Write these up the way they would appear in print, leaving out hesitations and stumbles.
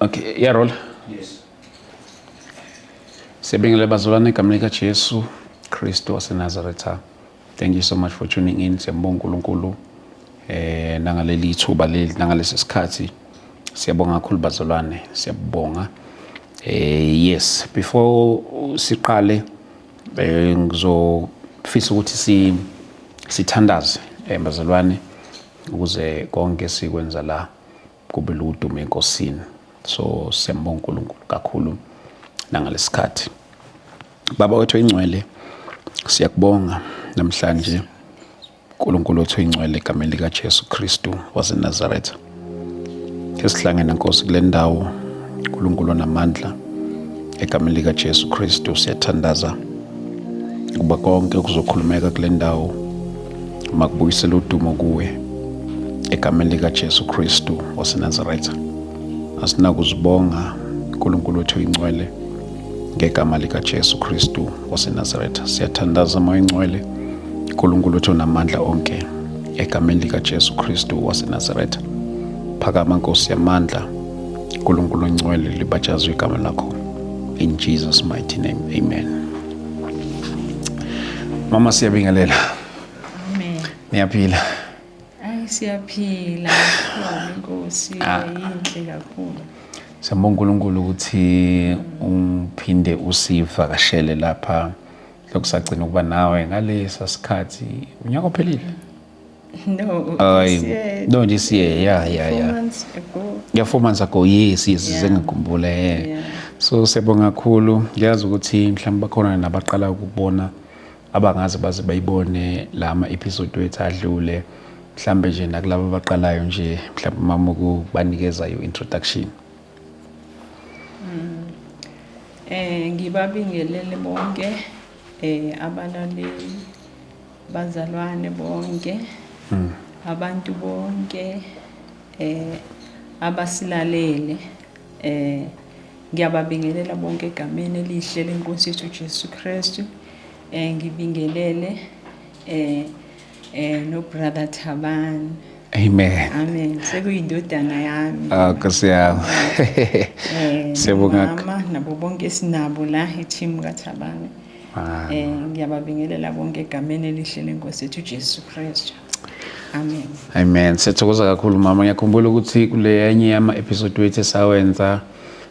Okay, iyarola. Yes. Siyabingelela bazalwane egameni likaJesu Kristu waseNazaretha. Thank you so much for tuning in. Siyambonga uNkulunkulu nangaleli ithuba leli, nangalesi sikhathi. Siyabonga kakhulu bazalwane, siyabonga. Yes, before siqale ngizofisa ukuthi sithandaze bazalwane ukuze konke sikwenza la kube ludumo eNkosini. So siyambonga uNkulunkulu kakhulu nangalesikhathi. Baba wethu oyingcwele, siyakubonga namhlanje uNkulunkulu wethu oyingcwele egameni likaJesu Kristu waseNazaretha. Esihlangene Nkosi kule ndawo, uNkulunkulu onamandla, egameni likaJesu Kristu siyathandaza ukuba konke okuzokhulumeka kule ndawo makubuyisele udumo kuwe egameni likaJesu Kristu waseNazaretha. Asinakuzibonga uNkulunkulu wethu oyingcwele ngegama likaJesu Kristu waseNazaretha. Siyathandaza Moya oyingcwele, uNkulunkulu wethu onamandla onke, egameni likaJesu Kristu waseNazaretha. Phakama Nkosi yamandla, uNkulunkulu oyingcwele, libatshazwe igama lakho. In Jesus mighty name, amen. Mama, siyabingelela. Amen. Niyaphila? Ayi, siyaphila kakhulu, Inkosi yinhle kakhulu. Siyambonga uNkulunkulu ukuthi ungiphinde usivakashele lapha. Lokusagcina ukuba nawe ngalesa sikhathi unyaka ophelile. No, Ay, this year. No, this year, yeah, 4 yeah. months ago. Yeah, 4 months ago. Yes, sengikhumbula. So siyabonga kakhulu. Ngiyazi ukuthi mhlawumbe bakhona nabaqala ukubona abangaze baze bayibone lama episode wethu adlule. Mhlambe nje nakulabo abaqalayo nje, mhlawumbe mama ukubanikeza yo introduction. Ngibabingelele bonke abalaleli, bazalwane bonke, abantu bonke abasilalele. Ngiyababingelela bonke egameni elihle lenkosi yethu Jesu Kristu. Ngibingelele no brother Thabani. Amen. Amen. Sekuyindodana yami. Ah, Nkosi yami. Siyabonga. Mama nabo bonke esinabo la, i-team kaThabani. Ah. Ngiyababingelela bonke egameni elihle lenkosi yethu Jesu Kristu. Amen. Amen. Siyathokoza kakhulu mama. Ngiyakhumbula ukuthi kule enye yama episode wethu esawenza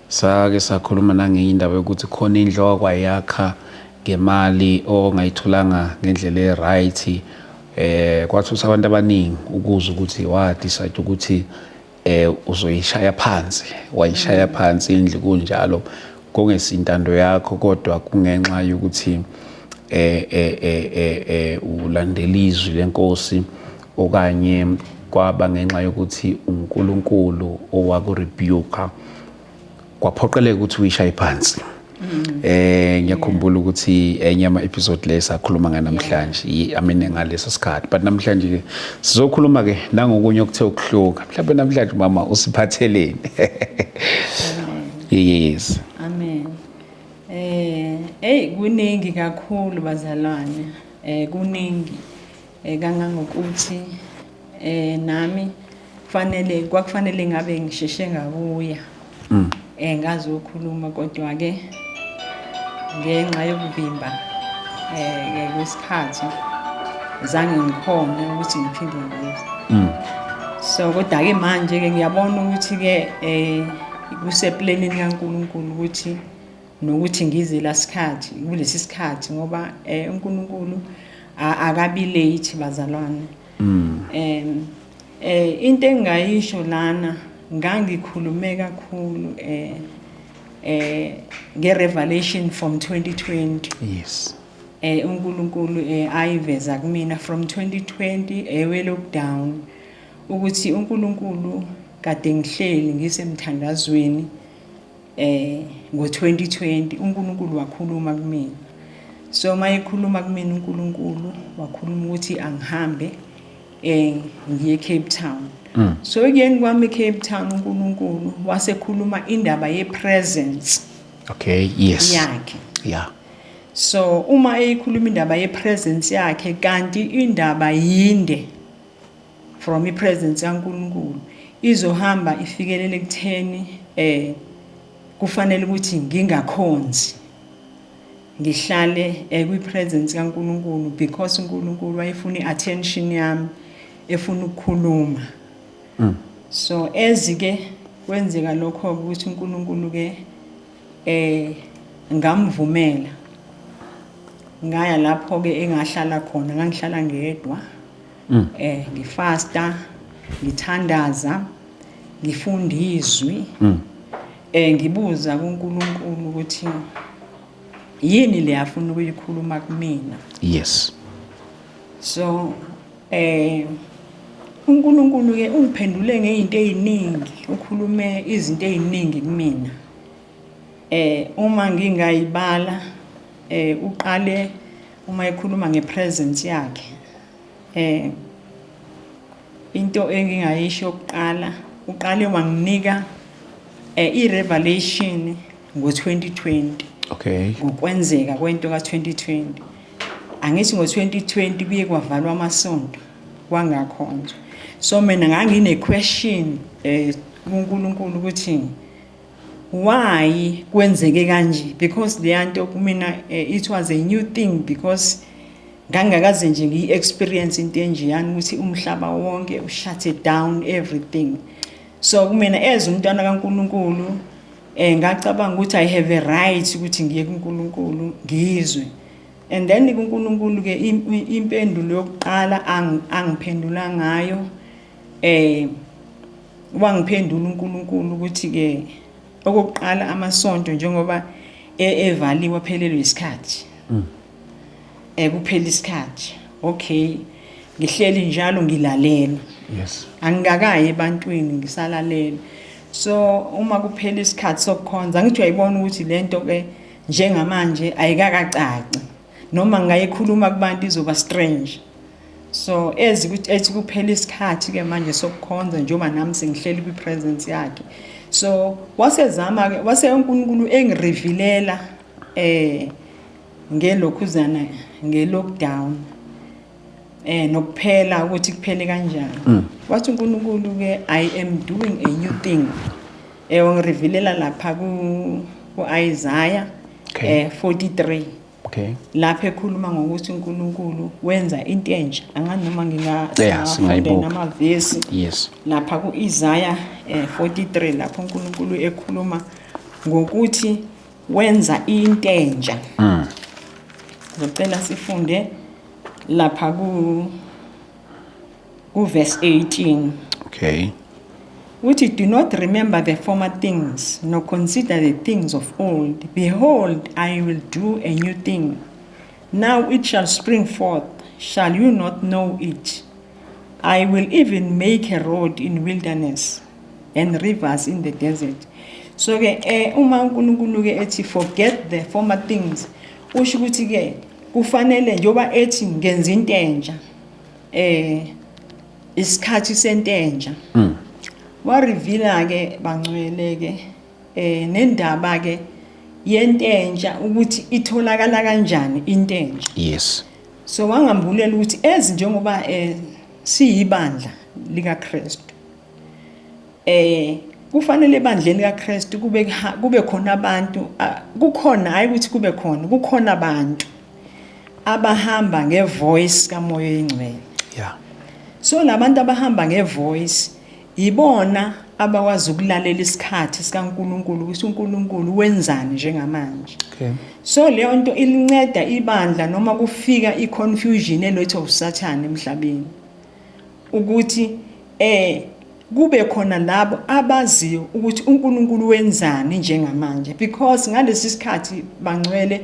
sake sakhuluma nangenye indaba yokuthi khona indlu owakwayakha ngemali ongayitholanga ngendlela e-right. Kwathusa abantu abaningi ukuza ukuthi wa decide ukuthi uzoyishaya phansi, wayishaya phansi indlu kunjalo kungesintando yakho, kodwa kungenxa yokuthi ulandela izwi lenkosi, okanye kwaba ngenxa yokuthi uNkulunkulu owakurebuka, kwaphoqeleka ukuthi uyishaye phansi. Ngiyakhumbula ukuthi enye ama episode le sakhuluma ngayo namhlanje, I mean ngaleso sikhathi, but namhlanje ke sizokhuluma ke nangokunye okuthe ukuhluka. Mhlawumbe namhlanje mama usiphatheleni? Yes. Amen. Hey, kuningi kakhulu bazalwane. Kuningi kangangokuthi nami fanele kwakufanele ngabe ngisheshe ngabuya. Ngazokhuluma, kodwa ke ngenxa yokuvimba kwesikhathi zange ngikhone ukuthi ngiphinde ngize. So kodwa ke manje ke ngiyabona ukuthi ke kuseplanini kaNkulunkulu ukuthi nokuthi ngize la sikhathi kulesi sikhathi, ngoba uNkulunkulu akabi late bazalwane. Into engayisho lana, ngangikhulume kakhulu nge-revelation from 2020. uNkulunkulu ayiveza kumina from 2020 ewe lockdown, ukuthi uNkulunkulu kade ngihleli ngisemthandazweni ngo-2020, uNkulunkulu wakhuluma kumina. So mayekhuluma kumina uNkulunkulu, wakhuluma ukuthi angihambe ngiye Cape Town. So ekuyeni kwami eCape Town, uNkulunkulu wasekhuluma indaba ye-presence yakhe. So uma eyikhuluma indaba ye-presence yakhe, kanti indaba yinde from i-presence kaNkulunkulu. izohamba ifikelele ekutheni kufanele ukuthi ngingakhonzi, ngihlale kwi-presence kaNkulunkulu, because uNkulunkulu wayefuna i-attention yami, efuna ukukhuluma. So ezike kwenzeka lokho ukuthi uNkulunkulu ke ngamvumela, ngaya lapho ke engahlala khona, ngangihlala ngedwa, ngifasta, ngithandaza, ngifunda izwi, ngibuza kuNkulunkulu ukuthi yini le afuna ukuyikhuluma kumina. So uNkulunkulu ke ungiphendule ngezinto eziningi, ukhulume izinto eziningi kumina. Uma ngingayibala, uqale uma ekhuluma ngepresence yakhe. Into engingayisho kuqala, uqale wanginika i-revelation ngo-2020. Ngokwenzeka kwento ka-2020. Angithi ngo-2020 kuye kwavalwa amasonto, kwangakhonzwa. So mina ngangine question kuNkulunkulu ukuthi why kwenzeke kanje, because leyanto kumina it was a new thing, because ngangakaze nje ngiyi-experience into enjeyani, ukuthi umhlaba wonke ushut it down, everything. So kumina as umntwana kaNkulunkulu, ngacabanga ukuthi I have a right ukuthi ngiye kuNkulunkulu ngizwe. And then kuNkulunkulu ke impendulo yokuqala angiphendula ngayo, wangiphendula uNkulunkulu ukuthi ke okokuqala amasonto njengoba evaliwe aphelelwe isikhathi, kuphela isikhathi. Okay, ngihleli njalo ngilalela. Angikakayi ebantwini, ngisalalela. So uma kuphela isikhathi sokukhonza, ngithi uyayibona ukuthi lento ke njengamanje ayikakacaci, noma ngingayikhuluma kubantu izoba strange. So ezikuthi ethi kuphela isikhathi ke manje sokukhonza, njengoba nami sengihleli kwi-presence yakhe. So wasezama ke, wase uNkulunkulu engirevealela ngelokhuzana, nge-lockdown, nokuphela ukuthi kuphele kanjani. Wathi uNkulunkulu ke, "I am doing a new thing." Wangirevealela lapha ku Isaiah 43, lapho ekhuluma ngokuthi uNkulunkulu wenza into entsha. Angazi noma Yeah, singayibuka. Namavesi lapha ku-Isaiah 43, lapho uNkulunkulu ekhuluma ngokuthi wenza into entsha. Ngicela sifunde lapha ku verse 18. Uthi, "Do not remember the former things, nor consider the things of old. Behold, I will do a new thing. Now it shall spring forth. Shall you not know it? I will even make a road in wilderness and rivers in the desert." So ke uma uNkulunkulu ke ethi forget the former things, usho ukuthi ke kufanele njoba ethi ngenza into entsha, isikhathi sento entsha. Wareveala ke bangcwele ke nendaba ke yento entsha, ukuthi itholakala kanjani into entsha. So wangambulela ukuthi ezi njengoba siyibandla likaKristu, kufanele ebandleni kaKristu kube khona abantu, kukhona, hayi ukuthi kube khona, kukhona abantu abahamba ngevoice kaMoya oyiNgcwele. So labantu abahamba ngevoice ibona abakwazi ukulalela isikhathi sikaNkulunkulu, ukuthi uNkulunkulu wenzani njengamanje. So leyo nto ilinceda ibandla noma kufika iconfusion elethwa uSathane emhlabeni, ukuthi kube khona labo abaziyo ukuthi uNkulunkulu wenzani njengamanje, because ngalesi sikhathi bangcwele,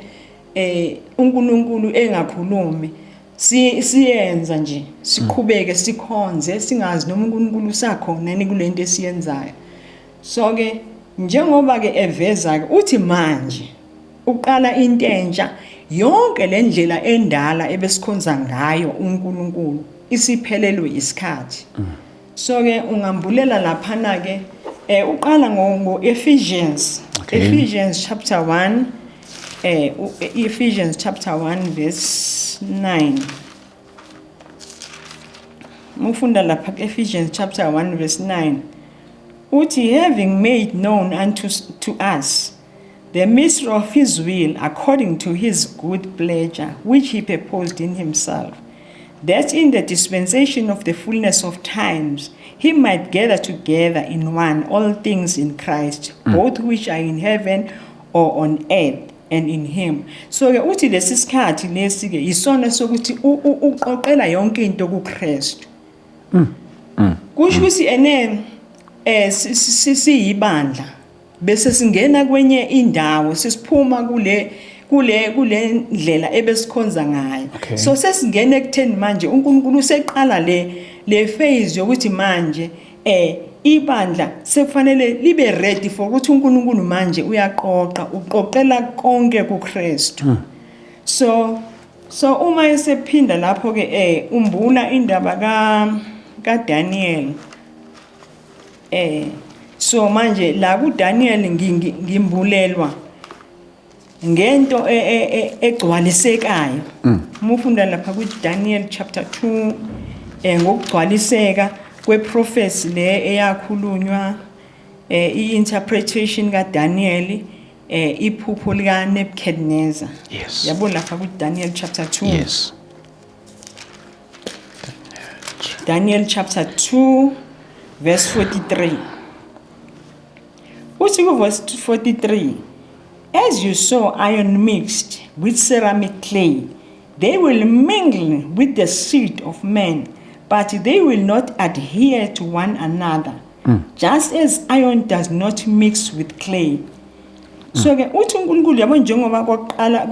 uNkulunkulu engakhulumi, siyenza nje, siqhubeke sikhonze, singazi noma uNkulunkulu usakhona yini kulento esiyenzayo. So ke njengoba ke eveza ke uthi manje uqala into entsha, yonke le ndlela endala ebesikhonza ngayo uNkulunkulu isiphelelwe isikhathi. So ke ungambulela laphana ke, uqala ngo Ephesians. Ephesians chapter 1, Ephesians chapter 1 verse 9. Mufunda lapha ku Ephesians chapter 1 verse 9. Uthi, having made known unto to us the mystery of his will according to his good pleasure, which he purposed in himself, that in the dispensation of the fullness of times he might gather together in one all things in Christ, both which are in heaven or on earth, and in him. So ke uthi lesi sikhathi lesi ke isona sokuthi uqoqela yonke into kuKristu. Kusho ukuthi ene siyibandla bese singena kwenye indawo, sesiphuma kule ndlela ebesikhonza ngayo. So sesingena ekutheni manje uNkulunkulu useqala le phase yokuthi manje ibandla sekufanele libe ready for ukuthi uNkulunkulu manje uyaqoqa, uqoqela konke kuKristu. So uma esephinda lapho ke umbula indaba ka Daniel. So manje la ku Daniel ngimbulelwa ngento egcwalisekayo. Uma ufunda lapha ku Daniel chapter 2 ngokugcwaliseka kweprophecy le eyakhulunywa, i-interpretation kaDaniel, iphupho lika Nebuchadnezzar. Yabo, lapha ku Daniel chapter 2. Daniel chapter 2 verse 43. Uthi ku verse 43, "As you saw iron mixed with ceramic clay, they will mingle with the seed of men, but they will not adhere to one another, just as iron does not mix with clay." So ke uthi uNkulunkulu, yabo, njengoba kokuqala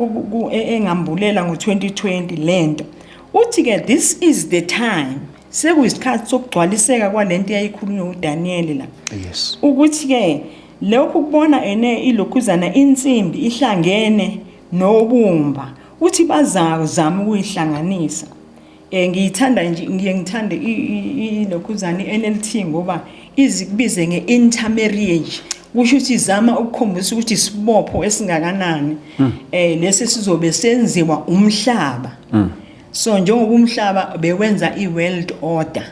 engambulela ngo2020 lento, uthi ke this is the time, sekuyisikhathi sokugcwaliseka kwalento eyayikhulunywa uDaniel la, ukuthi ke lokhu kubona ene ilokhuzana insimbi ihlangene nobumba, uthi bazazama ukuyihlanganisa. Ngiyithanda nje, ngiye ngithande ilokhuzana iNLT ngoba izikubize nge-intermarriage, kusho ukuthi izama ukukhombisa ukuthi isibopho esingakanani lesi sizobe senziwa umhlaba. So njengoba umhlaba bewenza i-world order,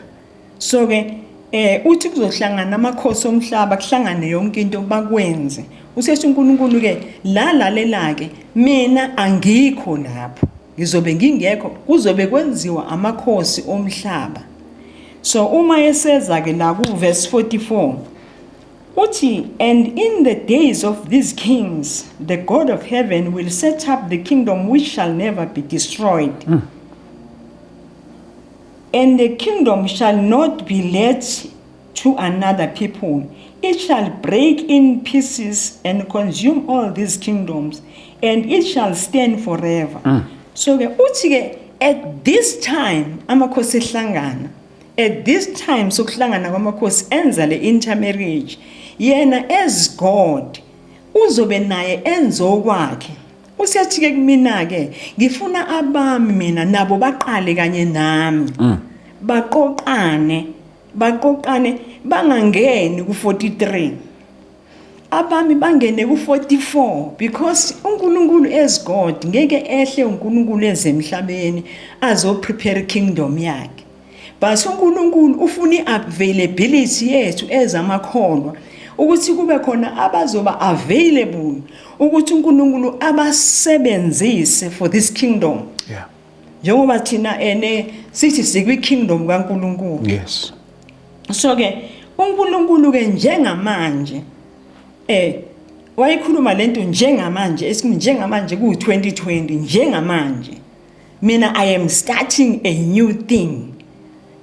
so ke uthi kuzohlangana amakhosi omhlaba, kuhlangane yonke into bakwenze. Usethi uNkulunkulu ke la, lalela ke, mina angikho lapho, ngizobe ngingekho, kuzobe kwenziwa amakhosi omhlaba. So uma eseza ke la ku verse 44, uthi, "And in the days of these kings the God of heaven will set up the kingdom which shall never be destroyed, and the kingdom shall not be let to another people. It shall break in pieces and consume all these kingdoms, and it shall stand forever." So ke uthi ke at this time amakhosi ehlangana, at this time sokuhlangana kwamakhosi enza le intermarriage, yena as God uzobe naye enza okwakhe. Usethi ke kumina ke ngifuna abami mina nabo baqale kanye nami, baqoqane, baqoqane, bangangeni ku43, abami bangene ku44, because uNkulunkulu as God ngeke ehle uNkulunkulu ezemhlabeni azo prepare kingdom yakhe, but uNkulunkulu ufuna iavailability yethu ezamakholwa, ukuthi kube khona abazoba available ukuthi uNkulunkulu abasebenzise for this kingdom, njengoba thina ene sithi sikwi kingdom kaNkulunkulu. So ke uNkulunkulu ke njengamanje wayikhuluma lento njengamanje, njengamanje ku 2020, njengamanje mina I am starting a new thing,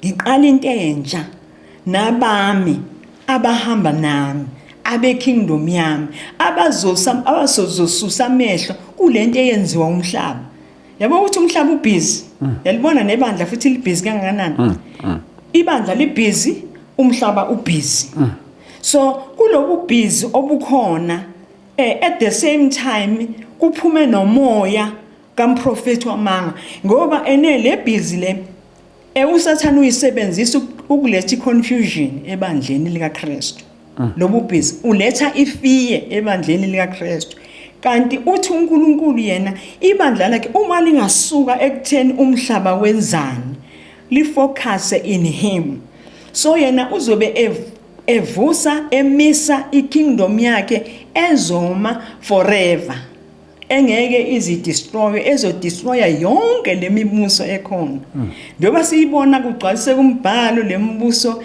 ngiqala into entsha nabami abahamba nami, abe kingdom yami, abazosa abazosusa amehlo kulento eyenziwa umhlaba. Yabo ukuthi umhlaba ubusy, yalibona nebandla futhi libusy kangakanani. Ibandla libusy, umhlaba ubusy. So kulobu busy obukhona, at the same time kuphume nomoya kamprofeti wamanga, ngoba ene le busy le uSathane uyisebenzisa ukuletha iconfusion ebandleni likaKristu. Lobu busy uletha ifear ebandleni likaKristu, kanti uthi uNkulunkulu yena ibandla lakhe uma lingasuka ekutheni umhlaba wenzani, lifocus in him, so yena uzobe Evusa emisa ikingdom yakhe ezoma forever, engeke izidestroy, ezodestroya yonke lemibuso ekhona. Njengoba siyibona kugcwaliseka umbhalo, lemibuso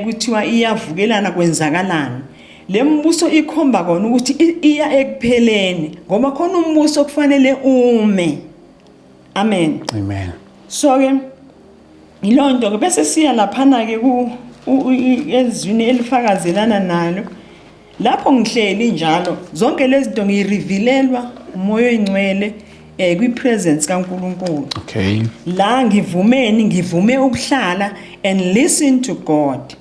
kuthiwa iyavukelana, kwenzakalani? Lembuso ikhomba kona ukuthi iya ekupheleni, ngoba khona umbuso kufanele ume. Amen. Amen. So ke ilonto ke, bese siya laphana ke ku ezwini elifakazelana nalo. Lapho ngihleli njalo, zonke lezi zinto ngiyirevealelwa uMoya oyiNgcwele kwi-presence kaNkulunkulu. La ngivumeni, ngivume ukuhlala and listen to God,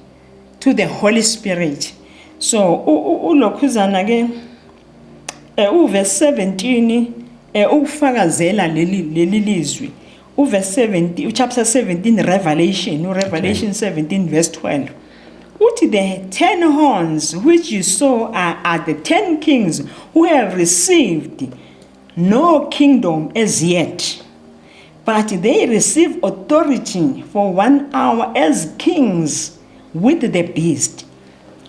to the Holy Spirit. So ulokhuzana ke uverse 17 ukufakazela leli lizwi, uverse 17, chapter 17, Revelation, uRevelation 17 verse 12 uthi, "The 10 horns which you saw are the 10 kings who have received no kingdom as yet, but they receive authority for one hour as kings with the beast."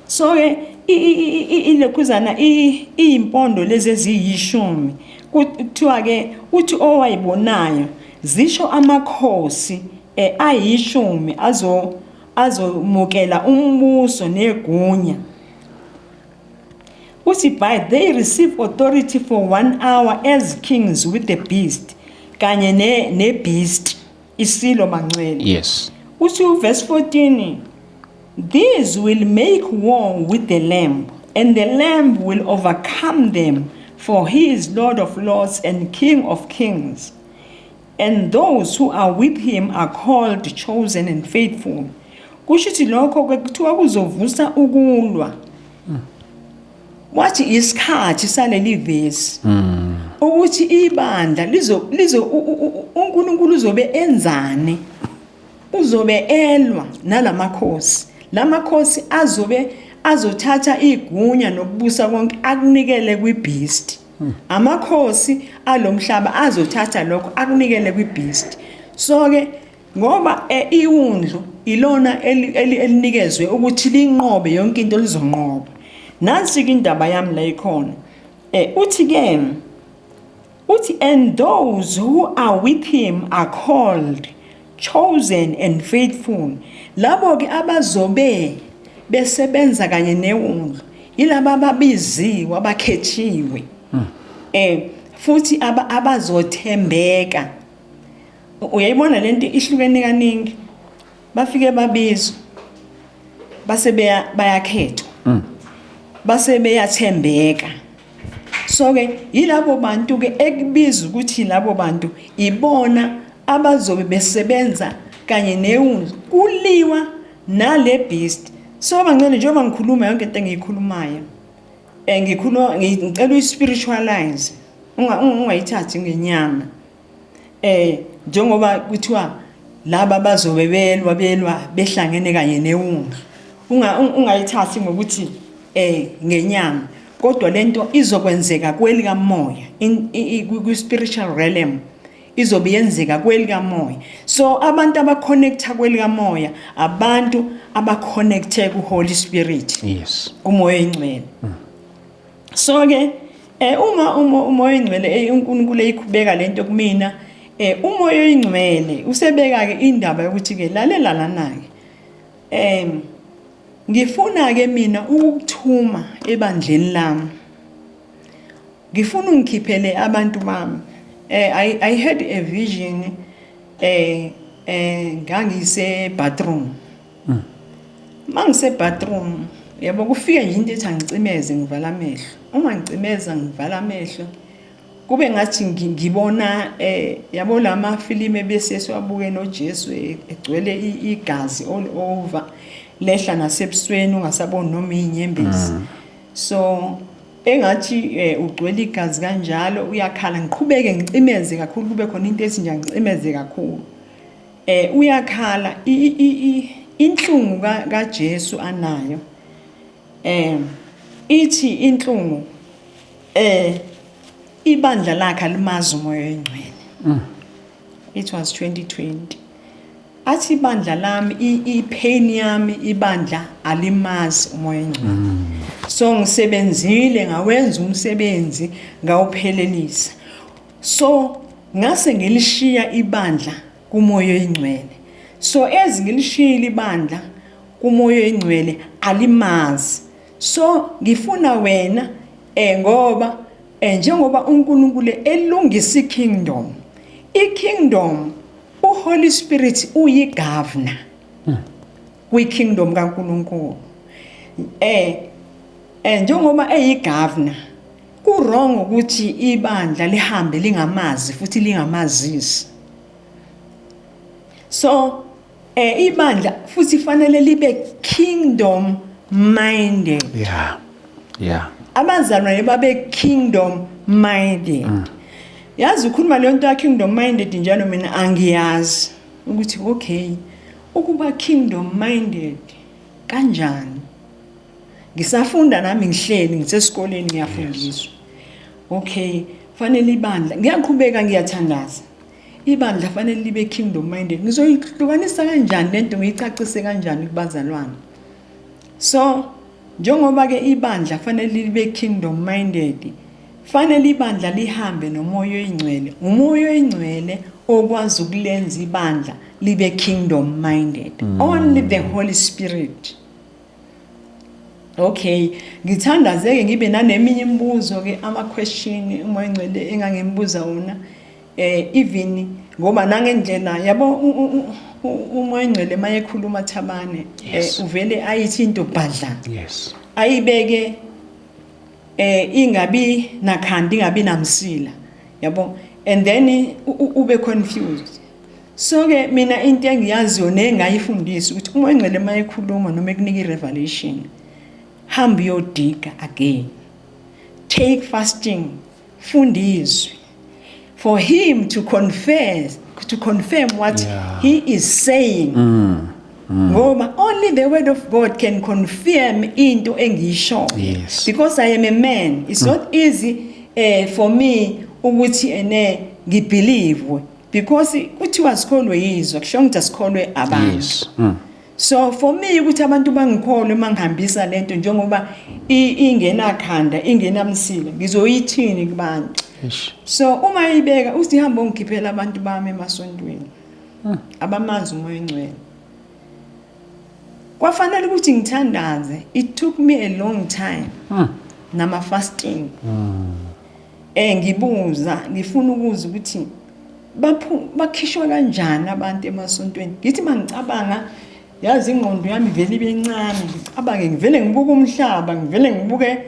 So ke ilekhuzana iyimpondo lezi eziyishumi, kuthiwa ke uthi owayibonayo zisho amakhosi ayishumi azomukela umbuso negunya. Uthi by they receive authority for one hour as kings with the beast, kanye ne beast, isilo, bangcwele. Uthi uverse 14, "These will make war with the Lamb, and the Lamb will overcome them, for he is Lord of lords and King of kings, and those who are with him are called, chosen and faithful." Kusho ukuthi lokho kuthiwa kuzovusa ukulwa. Wathi isikhathi saleli vesi ukuthi ibandla lizo uNkulunkulu uzobe enzani? Uzobe elwa nalamakhosi. Lamakhosi azobe azothatha igunya nokubusa konke akunikele kwibeast. Amakhosi alomhlaba azothatha lokho akunikele kwibeast. So ke ngoba iwundlu ilona elinikezwe ukuthi linqobe yonke into, lizonqoba. Nansi ke indaba yami la ikhona. Uthi ke, uthi, "And those who are with him are called, chosen and faithful." Labo ke abazobe besebenza kanye newundlu yilaba ababiziwe, abakhethiwe, futhi abazothembeka. Uyayibona lento ihlukene kaningi. Bafike babizwa, base bayakhethwa, base beyathembeka. So ke yilabo bantu ke ekubiza ukuthi labo bantu ibona abazobe besebenza kanye newundlu kuliwa nale beast. So bangcwele, njengoba ngikhuluma yonke into engiyikhulumayo, ngikhuluma, ngicela uyispiritualize, ungayithathi ngenyama. Njengoba kuthiwa laba bazobe belwa belwa behlangene kanye newundlu, ungayithathi ngokuthi ngenyama, kodwa lento izokwenzeka kwelikamoya, ku spiritual realm izobe yenzeka kwelikamoya. So abantu abaconnecta kwelikamoya, abantu abaconnecte ku Holy Spirit, kuMoya oyiNgcwele. So ke uma uMoya oyiNgcwele, uNkulunkulu eyikhubeka lento kumina, uMoya oyiNgcwele usebeka ke indaba yokuthi ke lalela lana ke, ngifuna ke mina ukukuthuma ebandleni lami, ngifuna ungikhiphele abantu bami. I had a vision, ngangise bathroom. Mangise bathroom, yabo, kufike nje into ethi angicimeze ngivala amehlo. Uma ngicimeza ngivala amehlo, kube ngathi ngibona yabo lama film ebese siwabuke noJesu egcwele igazi all over, lehla nasebusweni, ungasaboni noma inyembezi. So engathi ugcwele igazi kanjalo, uyakhala. Ngiqhubeke ngicimeze kakhulu, kube khona into ethi nje angicimeze kakhulu. Uyakhala, inhlungu kaJesu anayo, ithi inhlungu ibandla lakhe alimazi uMoya oyiNgcwele. It was 2020. Athi ibandla lami, i-pain yami, ibandla alimazi uMoya oNgcwele. So ngisebenzile, ngawenza umsebenzi, ngawuphelelisa. So ngase ngilishiya ibandla kuMoya oNgcwele. So ezingilishiyile ibandla kuMoya oNgcwele alimazi. So ngifuna wena, ngoba njengoba uNkulunkulu elungisa i-kingdom, i-kingdom uHoly Spirit uyi-governor kwi-kingdom kaNkulunkulu. Njengoba eyi-governor, ku-wrong ukuthi ibandla lihambe lingamazi futhi lingamazisi. So ibandla futhi fanele libe kingdom minded. Abazalwane babe kingdom minded. Yazi, ukhuluma leyo nto ya kingdom minded njalo, mina angiyazi ukuthi okay, ukuba kingdom minded kanjani. Ngisafunda nami, ngihleli ngisesikoleni, ngiyafundiswa. Okay, fanele ibandla, ngiyaqhubeka ngiyathandaza, ibandla fanele libe kingdom minded. Ngizoyihlukanisa kanjani lento, ngiyicacise kanjani kubazalwane? So njengoba ke ibandla fanele libe kingdom minded, fanele ibandla lihambe noMoya oyiNgcwele. UMoya oyiNgcwele okwazi ukulenza ibandla libe kingdom minded. Only the Holy Spirit. Okay, ngithandaze ke, ngibe naneminye imibuzo ke, ama question uMoya oNgcwele engangimbuza wona, even ngoba nangendlela yabo uMoya oNgcwele mayekhuluma, Thabane, uvele ayithi into bhadla, ayibeke ingabi nakhanda, ingabi namsila, yabo, and then ube confused. So ke mina into engiyaziyo nengayifundisa ukuthi uMoya oNgcwele mayekhuluma noma ekunika i-revelation, hamba uyodiga again, take fasting, funda izwi for him to confess, to confirm what he is saying, ngoba only the word of God can confirm into engiyishoyo, because I am a man. It's not easy for me ukuthi ene ngibelieve, because kuthiwa sikholwe yizwa, kusho ukuthi asikholwe abantu. So for me ukuthi abantu bangikholwe mangihambisa lento njengoba ingenakhanda, ingenamsila, ngizoyithini kubantu? Eish. So uma ibeka uthi hamba ongikhiphela abantu bami emasontweni abamazi uMoya oNgcwele, kwafanele ukuthi ngithandaze. It took me a long time nama fasting, ngibuza, ngifuna ukuza ukuthi bakhishwa kanjani abantu emasontweni. Ngithi mangicabanga, yazi, ingqondo yami vele ibe incane, ngicabange, ngivele ngibuke umhlaba, ngivele ngibuke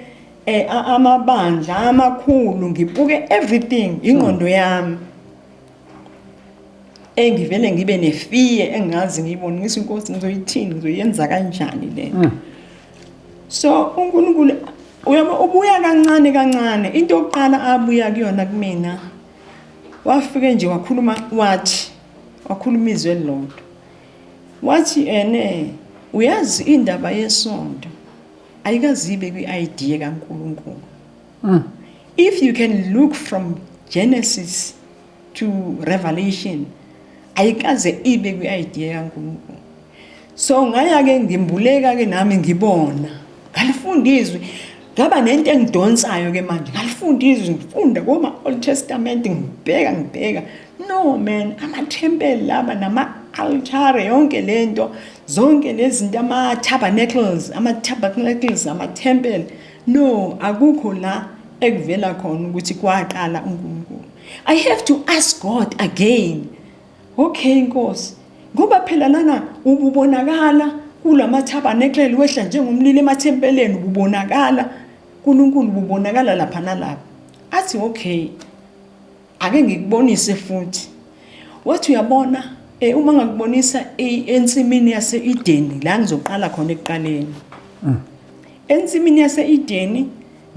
amabandla amakhulu, ngibuke everything, ingqondo yami engivele ngibe ne-fear engazi ngiyibone, ngithi, "Inkosi, ngizoyithini? Ngizoyenza kanjani lento?" So uNkulunkulu uyabo ubuya kancane kancane. Into yokuqala abuya kuyona kumina, wafike nje wakhuluma, wathi wakhuluma izwi elilodwa, wathi ene uyazi indaba yesonto ayikazibe kwi-idea kaNkulunkulu. If you can look from Genesis to Revelation, ayikaze ibe kwi-idea kaNkulunkulu. So ngaya-ke ngimbuleka-ke nami, ngibona ngalifunda izwi, ngaba nento engidonsayo-ke manje, ngalifunda izwi, ngifunda koma-Old Testament, ngibheka ngibheka, no man, amathempeli laba nama-altare, yonke lento, zonke lezi zinto, ama-tabernacles, ama-tabernacles, amathempeli, no, akukho la ekuvela khona ukuthi kwaqala uNkulunkulu. I have to ask God again, okay Nkosi, ngoba phela lana ububonakala kulama tabernacle, wehla njengomlilo emathempeleni, ububonakala uNkulunkulu, ububonakala lapha nalapha. Athi okay, ake ngikubonise futhi. Wathi uyabona, uma ngakubonisa ensimini yase-Edeni, la ngizoqala khona ekuqaleni, ensimini yase-Edeni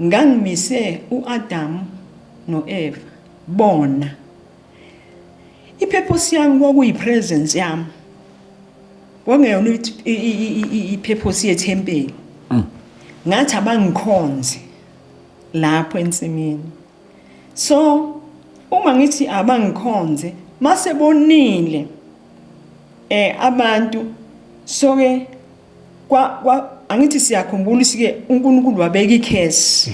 ngangimise uAdam noEva. Bona, i-purpose yami kwakuyi-presence yami, kwakungeyona i-purpose yethempeli. Ngathi abangikhonze lapho ensimini. So uma ngithi abangikhonze, mase bonile. Abantu so-ke angithi siyakhumbula sike uNkulunkulu wabeka i-curse.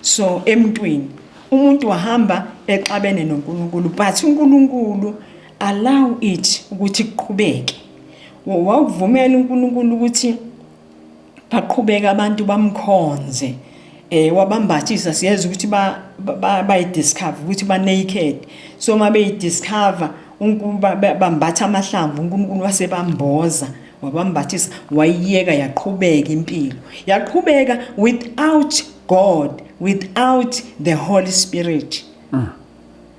So emntwini umuntu wahamba exabene noNkulunkulu, but uNkulunkulu allow it ukuthi kuqhubeke. Wawuvumela uNkulunkulu ukuthi baqhubeka abantu bamkhonze, wabambathisa. Siyeza ukuthi bayi-discover ukuthi ba naked. So uma beyi-discover, bambatha amahlamvu, uNkulunkulu wasebamboza, wabambathisa, wayiyeka yaqhubeka impilo, yaqhubeka without God, without the Holy Spirit.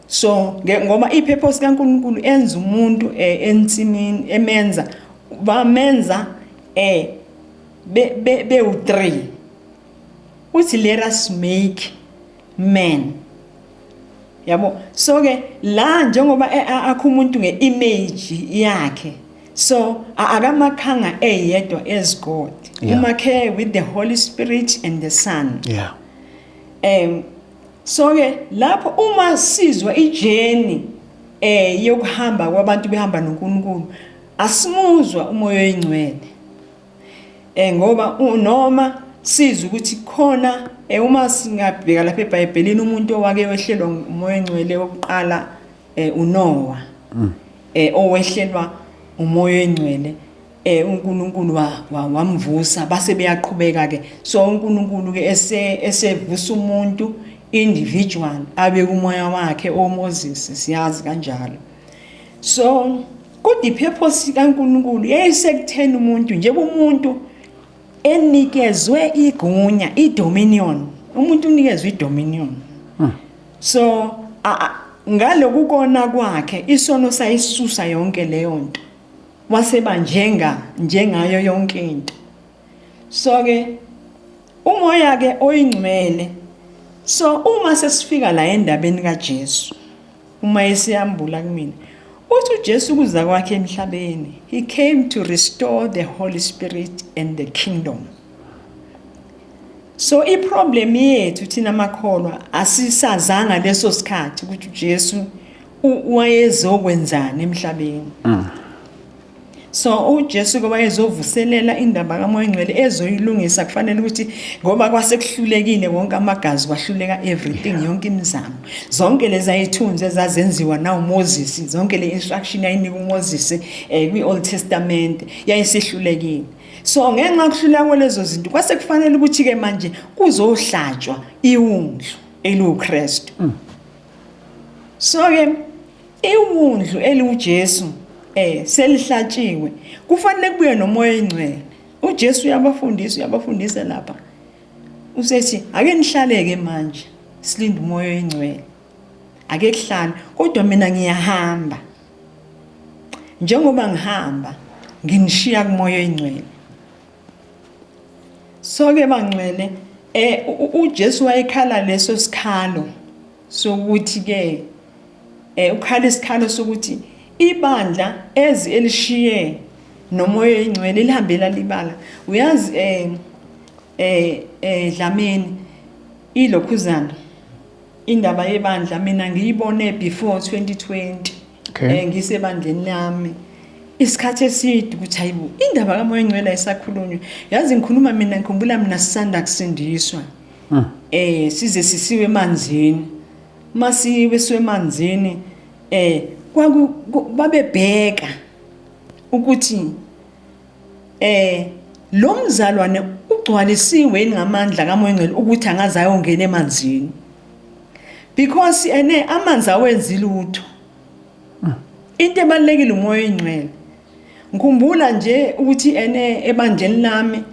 So ngoba i-purpose kaNkulunkulu enza umuntu ensimini, emenza, bamenza be bewu3, uthi, "Let us make man," yabo. So ke la njengoba akho umuntu nge-image yakhe, so akamakhanga eyedwa as God, umakhe with the Holy Spirit and the Son. So ke lapho uma sizwa i-journey yokuhamba kwabantu behamba noNkulunkulu, asimuzwa uMoya oyiNgcwele, ngoba noma sizwe ukuthi khona, uma singabheka lapha eBhayibhelini, umuntu owake wehlelwa uMoya oNgcwele wokuqala, uNoah, owehlelwa uMoya oyiNgcwele, uNkulunkulu wamvusa, base beyaqhubeka ke. So uNkulunkulu ke esevusa umuntu individual, abe kumoya wakhe oMoses, siyazi kanjalo. So kodwa i-purpose kaNkulunkulu yayisekutheni umuntu, njengoba umuntu enikezwe igunya, i-dominion, umuntu unikezwe i-dominion. So ngaloku kona kwakhe, isono sayisusa yonke leyo nto, waseba njengayo yonke into. So ke uMoya ke oyiNgcwele, so uma sesifika la endabeni kaJesu, uma esiyambula kumina, uthi uJesu kuza kwakhe emhlabeni, he came to restore the Holy Spirit and the kingdom. So i-problem yethu thina makholwa, asisazanga leso sikhathi ukuthi uJesu wayezokwenzani emhlabeni. So uJesu ke wayezovuselela indaba kaMoya oNgcwele, ezoyilungisa. Kufanele ukuthi ngoba kwasekuhlulekile wonke amagazi, kwahluleka everything, yonke imizamo, zonke lezi ayithunzi ezazenziwa na uMoses, zonke le instruction ayinika uMoses kwi-Old Testament yayisihlulekile. So ngenxa yokuhluleka kwalezo zinto, kwase kufanele ukuthi ke manje kuzohlatshwa iwundlu eliwuKristu. So ke iwundlu eliwuJesu selihlatshiwe, kufanele kubuye noMoya oyiNgcwele. UJesu uyabafundisa lapha, usethi, "Ake nihlaleke manje, silinde uMoya oyiNgcwele, ake kuhlale, kodwa mina ngiyahamba. Njengoba ngihamba, nginishiya kuMoya oyiNgcwele." So ke bangcwele, uJesu wayekhala leso sikhalo sokuthi ke ukhala isikhalo sokuthi ibandla ezi elishiye noMoya oyiNgcwele lihambela libala. Uyazi, Dlamini, ilokhuzana indaba yebandla mina ngiyibone before 2020. Ngisebandleni lami isikhathi eside ukuthi hayibo, indaba kaMoya oNgcwele ayisakhulunywa. Yazi, ngikhuluma mina, ngikhumbula mina sisanda kusindiswa, size sisiwe emanzini. Masiwe siwe emanzini, kwaku babebheka ukuthi lo mzalwane ugcwalisiwe yini ngamandla kaMoya oNgcwele ukuthi angaze ayongena emanzini, because ene amanzi awenzi lutho, into ebalulekile uMoya oyiNgcwele. Ngikhumbula nje ukuthi ene ebandleni lami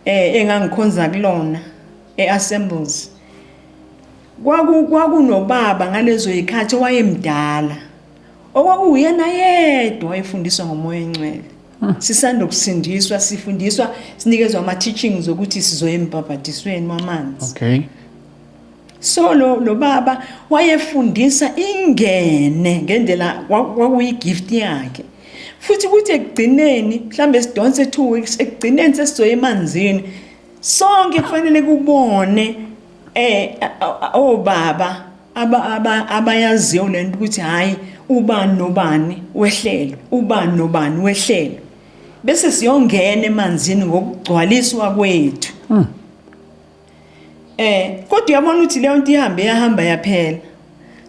engangikhonza kulona e-Assemblies, kwakunobaba ngalezo yikhathi owayemdala, okwakuyena yedwa wayefundiswa ngoMoya oNgcwele. Sisanda ukusindiswa, sifundiswa, sinikezwa ama-teachings ukuthi sizoya embhabhadisweni wamanzi. So lo baba wayefundisa ingene ngendlela kwakuyi-gift yakhe, futhi kuthi ekugcineni, mhlambe sidonse 2 weeks, ekugcineni sesizoya emanzini sonke, kufanele kubone obaba. Abayaziyo lento ukuthi hayi, ubani nobani wehlelo, ubani nobani wehlelo, bese siyongena emanzini ngokugcwaliswa kwethu. Kodwa uyabona ukuthi leyo nto ihambe yahamba yaphela.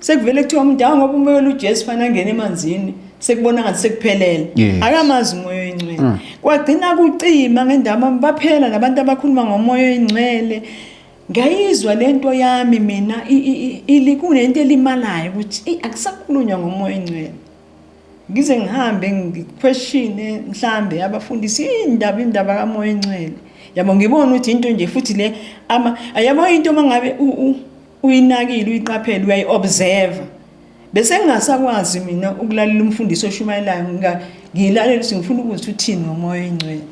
Sekuvele kuthiwa umuntu, hawu, ngoba umukela uJesu fanele angene emanzini, sekubona ngathi sekuphelele. Akamazi uMoya oyiNgcwele. Kwagcina kucima ngendaba, baphela nabantu abakhuluma ngoMoya oyiNgcwele. Ngayizwa lento yami mina ili kunento elimalayo ukuthi eyi, akusakhulunywa ngoMoya oyiNgcwele. Ngize ngihambe ngiquestione mhlambe abafundisi indaba kaMoya oyiNgcwele. Yabo, ngibona ukuthi into nje futhi le ama yabo into mangabe uyinakile, uyiqaphele, uyayi-observe. Bese ngingasakwazi mina ukulalela umfundisi oshumayelayo, ngiyilalela ukuthi ngifuna ukuzwa uthini ngoMoya oyiNgcwele.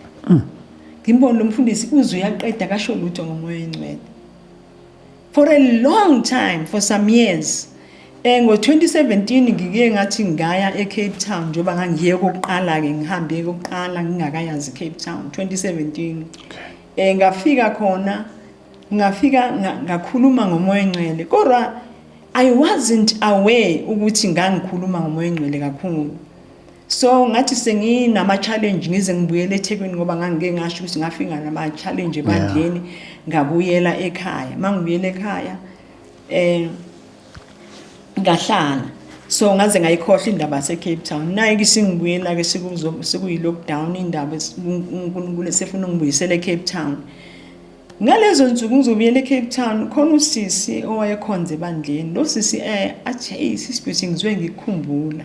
Ngimbone lo mfundisi uze uyaqeda kasho lutho ngoMoya oyiNgcwele. For a long time, for some years. Ngo-2017 ngike ngathi ngaya eCape Town, njengoba ngangiye kokuqala ke, ngihambe kokuqala ngingakayazi Cape Town 2017. Ngafika khona, ngafika ngakhuluma ngoMoya oyiNgcwele, kodwa I wasn't aware ukuthi ngangikhuluma ngoMoya oyiNgcwele kakhulu. So ngathi senginama challenge ngize ngibuyele eThekwini, ngoba ngangike ngasho ukuthi ngafika nama challenge ebandleni, ngabuyela ekhaya. Mangibuyela ekhaya ngahlala, so ngaze ngayikhohlwa indaba yase Cape Town. Naye ke singibuyela ke sikuzo sekuyi lockdown, indaba uNkulunkulu esefuna ungibuyisele eCape Town. Ngalezo nsuku ngizobuyela eCape Town, khona usisi owayekhonza ebandleni. Lo sisi athi, "Hey sisi Beauty, ngizwe ngikukhumbula.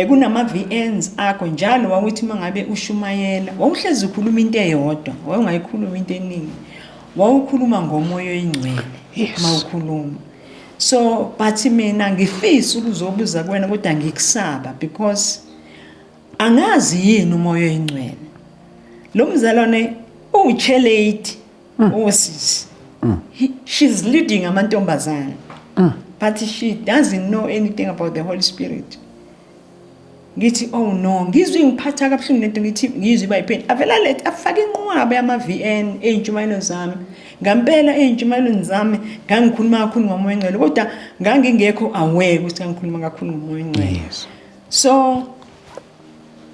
Kunama VNs akho njalo, wawuthi mangabe ushumayela wawuhlezi ukhuluma into eyodwa, wawungayikhuluma into eningi, wawukhuluma ngoMoya oyiNgcwele mawukhuluma. So but mina ngifisa ukuzobuza kuwena, kodwa ngikusaba because angazi yini uMoya oyiNgcwele." Lo mzalwane uwuchelate usisi. She's leading amantombazane, but she doesn't know anything about the Holy Spirit. Ngithi, "Oh no." Ngizwe ngiphatha kabuhlungu lento, ngithi ngizwe iba ipain. Avela letha afake inqwaba yama VN ey'ntshumayelweni zami. Ngampela ey'ntshumayelweni zami ngangikhuluma kakhulu ngoMoya oNgcwele, kodwa ngangingekho aware ukuthi ngangikhuluma kakhulu ngoMoya oNgcwele. So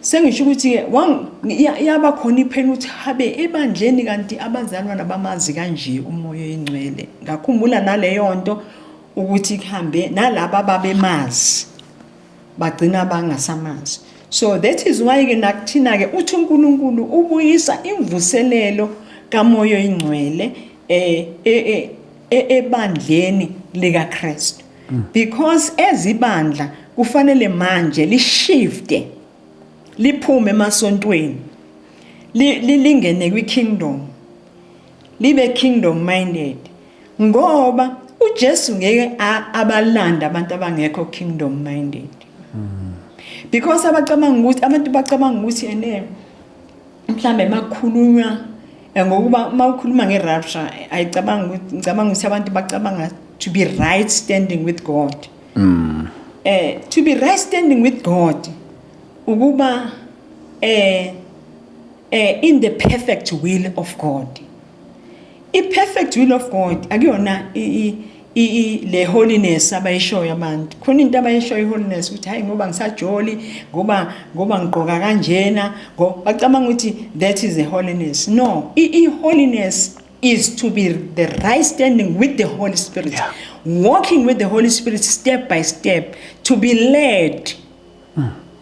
sengisho ukuthi-ke yaba khona ipain ukuthi habe ebandleni kanti abazalwana bamazi kanje uMoya oyiNgcwele. Ngakhumbula naleyo nto ukuthi kuhambe nalaba ababemazi bagcina bangasamazi. So that is why-ke nakuthina-ke uthi uNkulunkulu ubuyisa imvuselelo kaMoya oyiNgcwele ebandleni likaKristu, because ezibandla kufanele manje lishifte, liphume emasontweni, lingene kwi-kingdom, libe kingdom minded, ngoba uJesu ngeke abalanda abantu abangekho kingdom minded, because abacabanga ukuthi abantu bacabanga ukuthi ene mhlambe makukhulunywa ngokuba mawukhuluma nge-rapture, ayicabanga ukuthi, ngicabanga ukuthi abantu bacabanga to be right standing with God. To be right standing with God ukuba in the perfect will of God. I-perfect will of God akuyona le holiness abayishoyo abantu. Khona into abayishoyo i-holiness ukuthi hayi, ngoba ngisajoli, ngoba ngigqoka kanjena, bacabanga ukuthi that is a holiness. No, i-holiness is to be the right standing with the Holy Spirit, walking with the Holy Spirit step by step, to be led,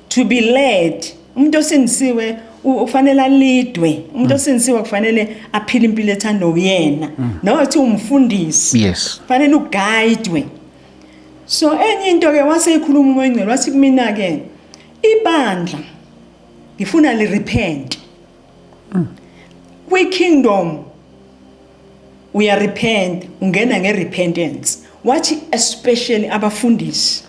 to be led. Umuntu osindisiwe ufanele alidwe. Umuntu osindisiwe kufanele aphile impilo ethandwa uyena, nokuthi umfundisi kufanele uguidwe. So enye into ke waseyikhuluma uMoya oNgcwele, wathi kumina ke, ibandla ngifuna li repent. Kwi kingdom uya repent, ungena nge repentance. Wathi especially abafundisi,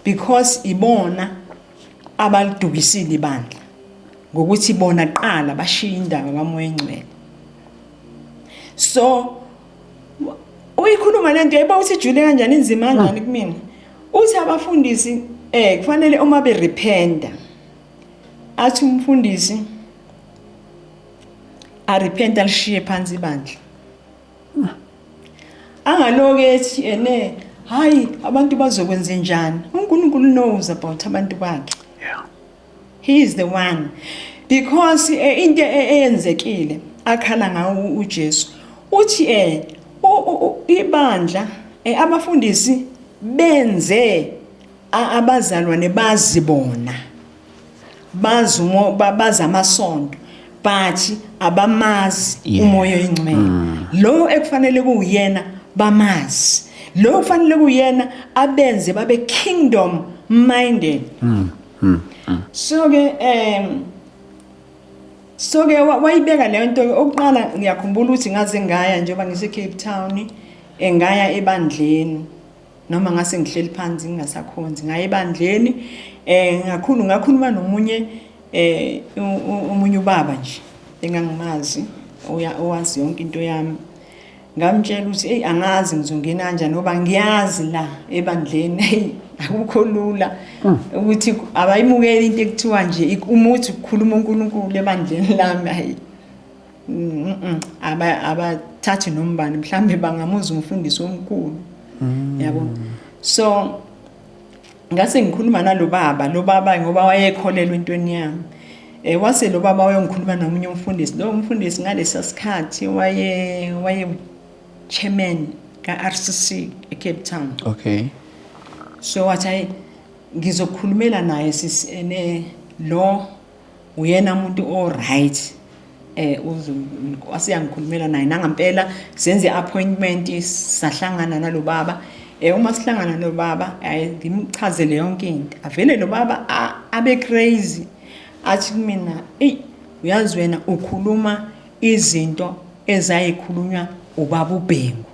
because ibona abalidukisile ibandla ngokuthi bona qala bashiya indaba kaMoya oNgcwele. So uyikhuluma lento, yayiba uthi ijule kanjani, inzima kanjani kumina. Uthi abafundisi kufanele uma berepenta, athi umfundisi arepenta, alishiye phansi ibandla. Angaloke ethi ene hayi, abantu bazokwenza njani. UNkulunkulu knows about abantu bakhe. He is the one, because into eyenzekile akhala ngawo uJesu, uthi ibandla, abafundisi benze abazalwane bazibona, bazi bazi amasonto, but abamazi uMoya oyiNgcwele lo ekufanele kuwuyena bamazi, lo kufanele kuyena abenze babe kingdom minded. So ke wayibeka leyo nto. Okuqala ngiyakhumbula ukuthi ngaze ngaya, njengoba ngise Cape Town, engaya ebandleni, noma ngase ngihleli phansi ngingasakhonzi, ngaya ebandleni, ngakhulu ngakhuluma nomunye omunye ubaba nje engangimazi, oya owazi yonke into yami. Ngamtshela ukuthi, "Hey, angazi ngizongena kanjani, ngoba ngiyazi la ebandleni, hey, akukho lula ukuthi abayimukeli into ekuthiwa nje uma uthi ukukhuluma uNkulunkulu ebandleni lami, hayi, abathathi nombani, mhlambe bangamuza umfundisi omkhulu, yabo." So ngase ngikhuluma nalo baba, lo baba ngoba wayekholelwa entweni yami, wase lo baba wayongikhuluma nomunye umfundisi. Lo mfundisi ngalesa sikhathi waye chairman ka-RCC eCape Town. So wathi, "Hayi, ngizokhulumela naye sisi, ene lo uyena umuntu o right." Uzo wasiyangikhulumela naye, nangampela senze appointment, sahlangana nalo baba. Uma sihlangana no baba, hayi, ngimchazele yonke into. Avele lo baba abe crazy, athi kumina, "Ey, uyazi wena ukhuluma izinto ezayikhulunywa ubaba uBhengu.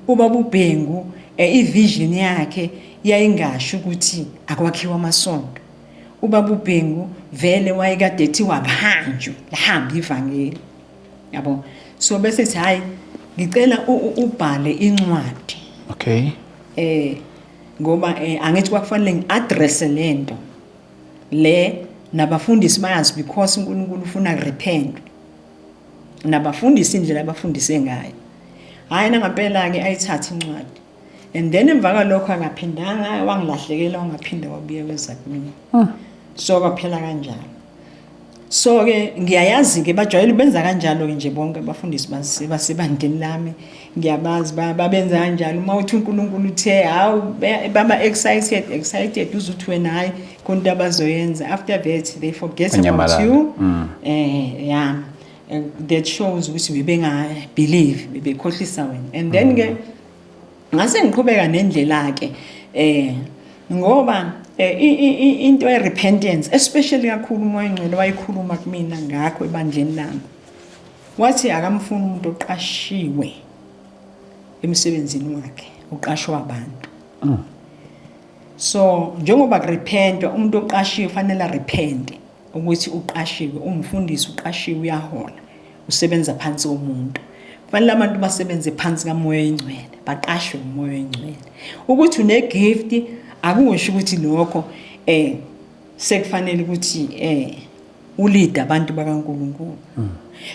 Ubaba uBhengu, ivision yakhe yayingasho ukuthi akwakhiwa amasonto. Ubaba uBhengu vele wayekade ethi wakuhanjwe, lihamba ivangeli, yabo." So bese sithi, "Hayi, ngicela ubhale incwadi." Ngoba angithi kwakufanele ngi-address lento le, nabafundisi bayazi, because uNkulunkulu ufuna repent nabafundisi indlela abafundise ngayo. Hayi, nangampela ke ayithatha incwadi, and then emva kwalokho akaphindanga, wangilahlekela, wangaphinda wabuya weza kumina. So kwaphela kanjalo. So ke ngiyayazi ke bajwayele benza kanjalo ke nje bonke abafundisi basebandleni lami, ngiyabazi, babenza kanjalo. Uma uthi uNkulunkulu uthe, hawu, baba excited, uzuthi wena hayi, khona into abazoyenza. After that they forget about Banyamalala. you. Yeah, that shows ukuthi bebenga believe, bebekhohlisa wena. And then ke ngase ngiqhubeka nendlela ke, ngoba into ye repentance especially kakhulu, uMoya oNgcwele wayikhuluma kumina ngakho ebandleni lami, wathi akamfuni umuntu oqashiwe emsebenzini wakhe, uqashwa abantu. So njengoba kurepentwa, umuntu oqashiwe fanele repent ukuthi uqashiwe, umfundisi uqashiwe, uyahola, usebenza phansi komuntu. Kufanele abantu basebenze phansi kaMoya oyiNgcwele, baqashwe uMoya oyiNgcwele. Ukuthi une-gift akusho ukuthi lokho sekufanele ukuthi ulead abantu bakaNkulunkulu,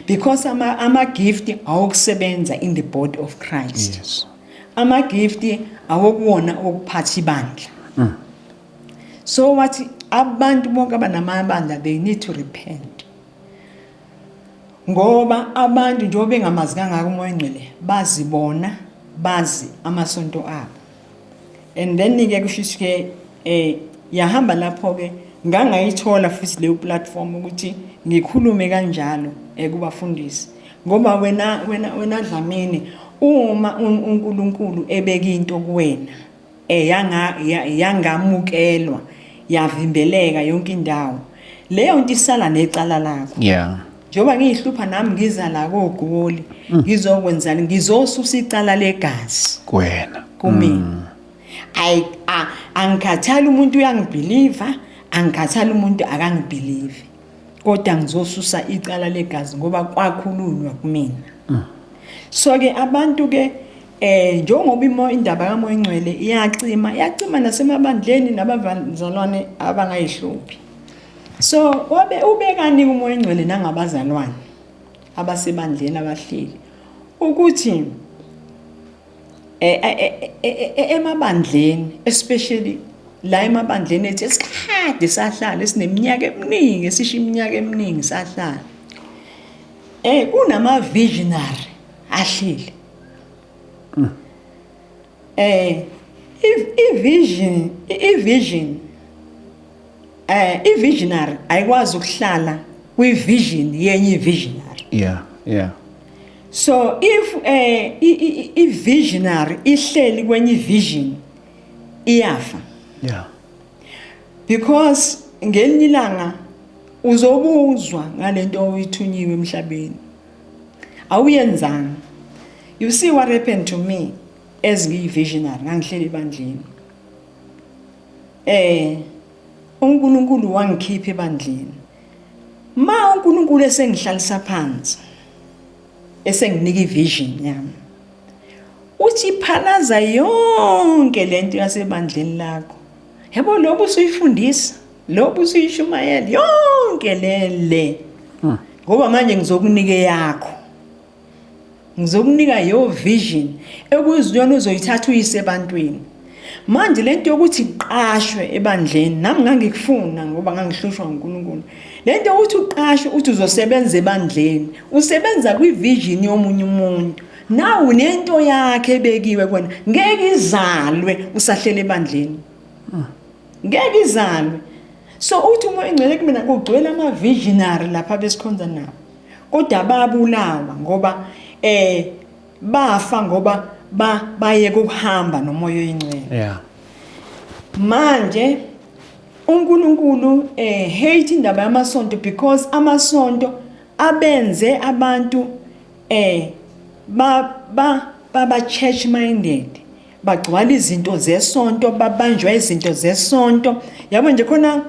because ama gift awokusebenza in the body of Christ. Ama gift awokuwona okuphatha ibandla. So wathi abantu bonke abanamabandla, they need to repent, ngoba abantu njengoba bengamazi kangaka uMoya oNgcwele, bazibona bazi amasonto abo. And then ke kusho ukuthi ke yahamba lapho ke, ngangayithola futhi leyo platform ukuthi ngikhulume kanjalo kubafundisi, ngoba wena Dlamini, uma uNkulunkulu ebeka into kuwena, yanga yangamukelwa, yavimbeleka yonke indawo, leyo nto isala necala lakho. Njengoba ngiyihlupha nami, ngiza la koGoli, ngizokwenzani? Ngizosusa icala legazi kuwena. Kumina. Ayi, angikhathali umuntu uyangibelieve, angikhathali umuntu akangibelieve, kodwa ngizosusa icala legazi ngoba kwakhulunywa kumina. So ke abantu ke, njengoba imo indaba kaMoya oNgcwele iyacima, iyacima nasemabandleni nabazalwane abangayihluphi. So wabe ubekani uMoya oNgcwele nangabazalwane abasebandleni abahleli ukuthi Emabandleni, especially la emabandleni ethu esikade sahlala, esineminyaka eminingi, esisho iminyaka eminingi sahlala, kunama visionary ahleli. I vision, i visionary ayikwazi ukuhlala kwi vision yenye visionary. So if i visionary ihleli kwenye vision, iyafa. Because ngelinye ilanga uzobuzwa ngalento oyithunyiwe emhlabeni, awuyenzanga. You see what happened to me as ngiyi-visionary, ngangihleli ebandleni. UNkulunkulu wangikhipha ebandleni. Ma uNkulunkulu esengihlalisa phansi, esenginika ivision yami, uthi, "Phalaza yonke lento yasebandleni lakho, yabo, lobu usuyifundisa, lobu usuyishumayela, yonke le, ngoba manje ngizokunika yakho, ngizokunika your vision ekuyiziyona uzoyithatha uyise ebantwini." Manje lento yokuthi uqashwe ebandleni, nami ngangikufuna ngoba ngangihlushwa uNkulunkulu. Lento yokuthi uqashwe, uthi uzosebenza ebandleni, usebenza kwivision yomunye umuntu, nawe unento yakhe ebekiwe kuwena, ngeke izalwe usahlele ebandleni, ngeke izalwe. So uthi uMoya oNgcwele kumina, kugcwele ama-visionary lapha besikhonza nabo, kodwa babulawa ngoba bafa ngoba bayeka ukuhamba noMoya oyiNgcwele. Manje uNkulunkulu hate indaba yamasonto because amasonto abenze abantu ba ba baba church minded, bagcwala izinto zesonto, babanjwa izinto zesonto, yabo nje. Khona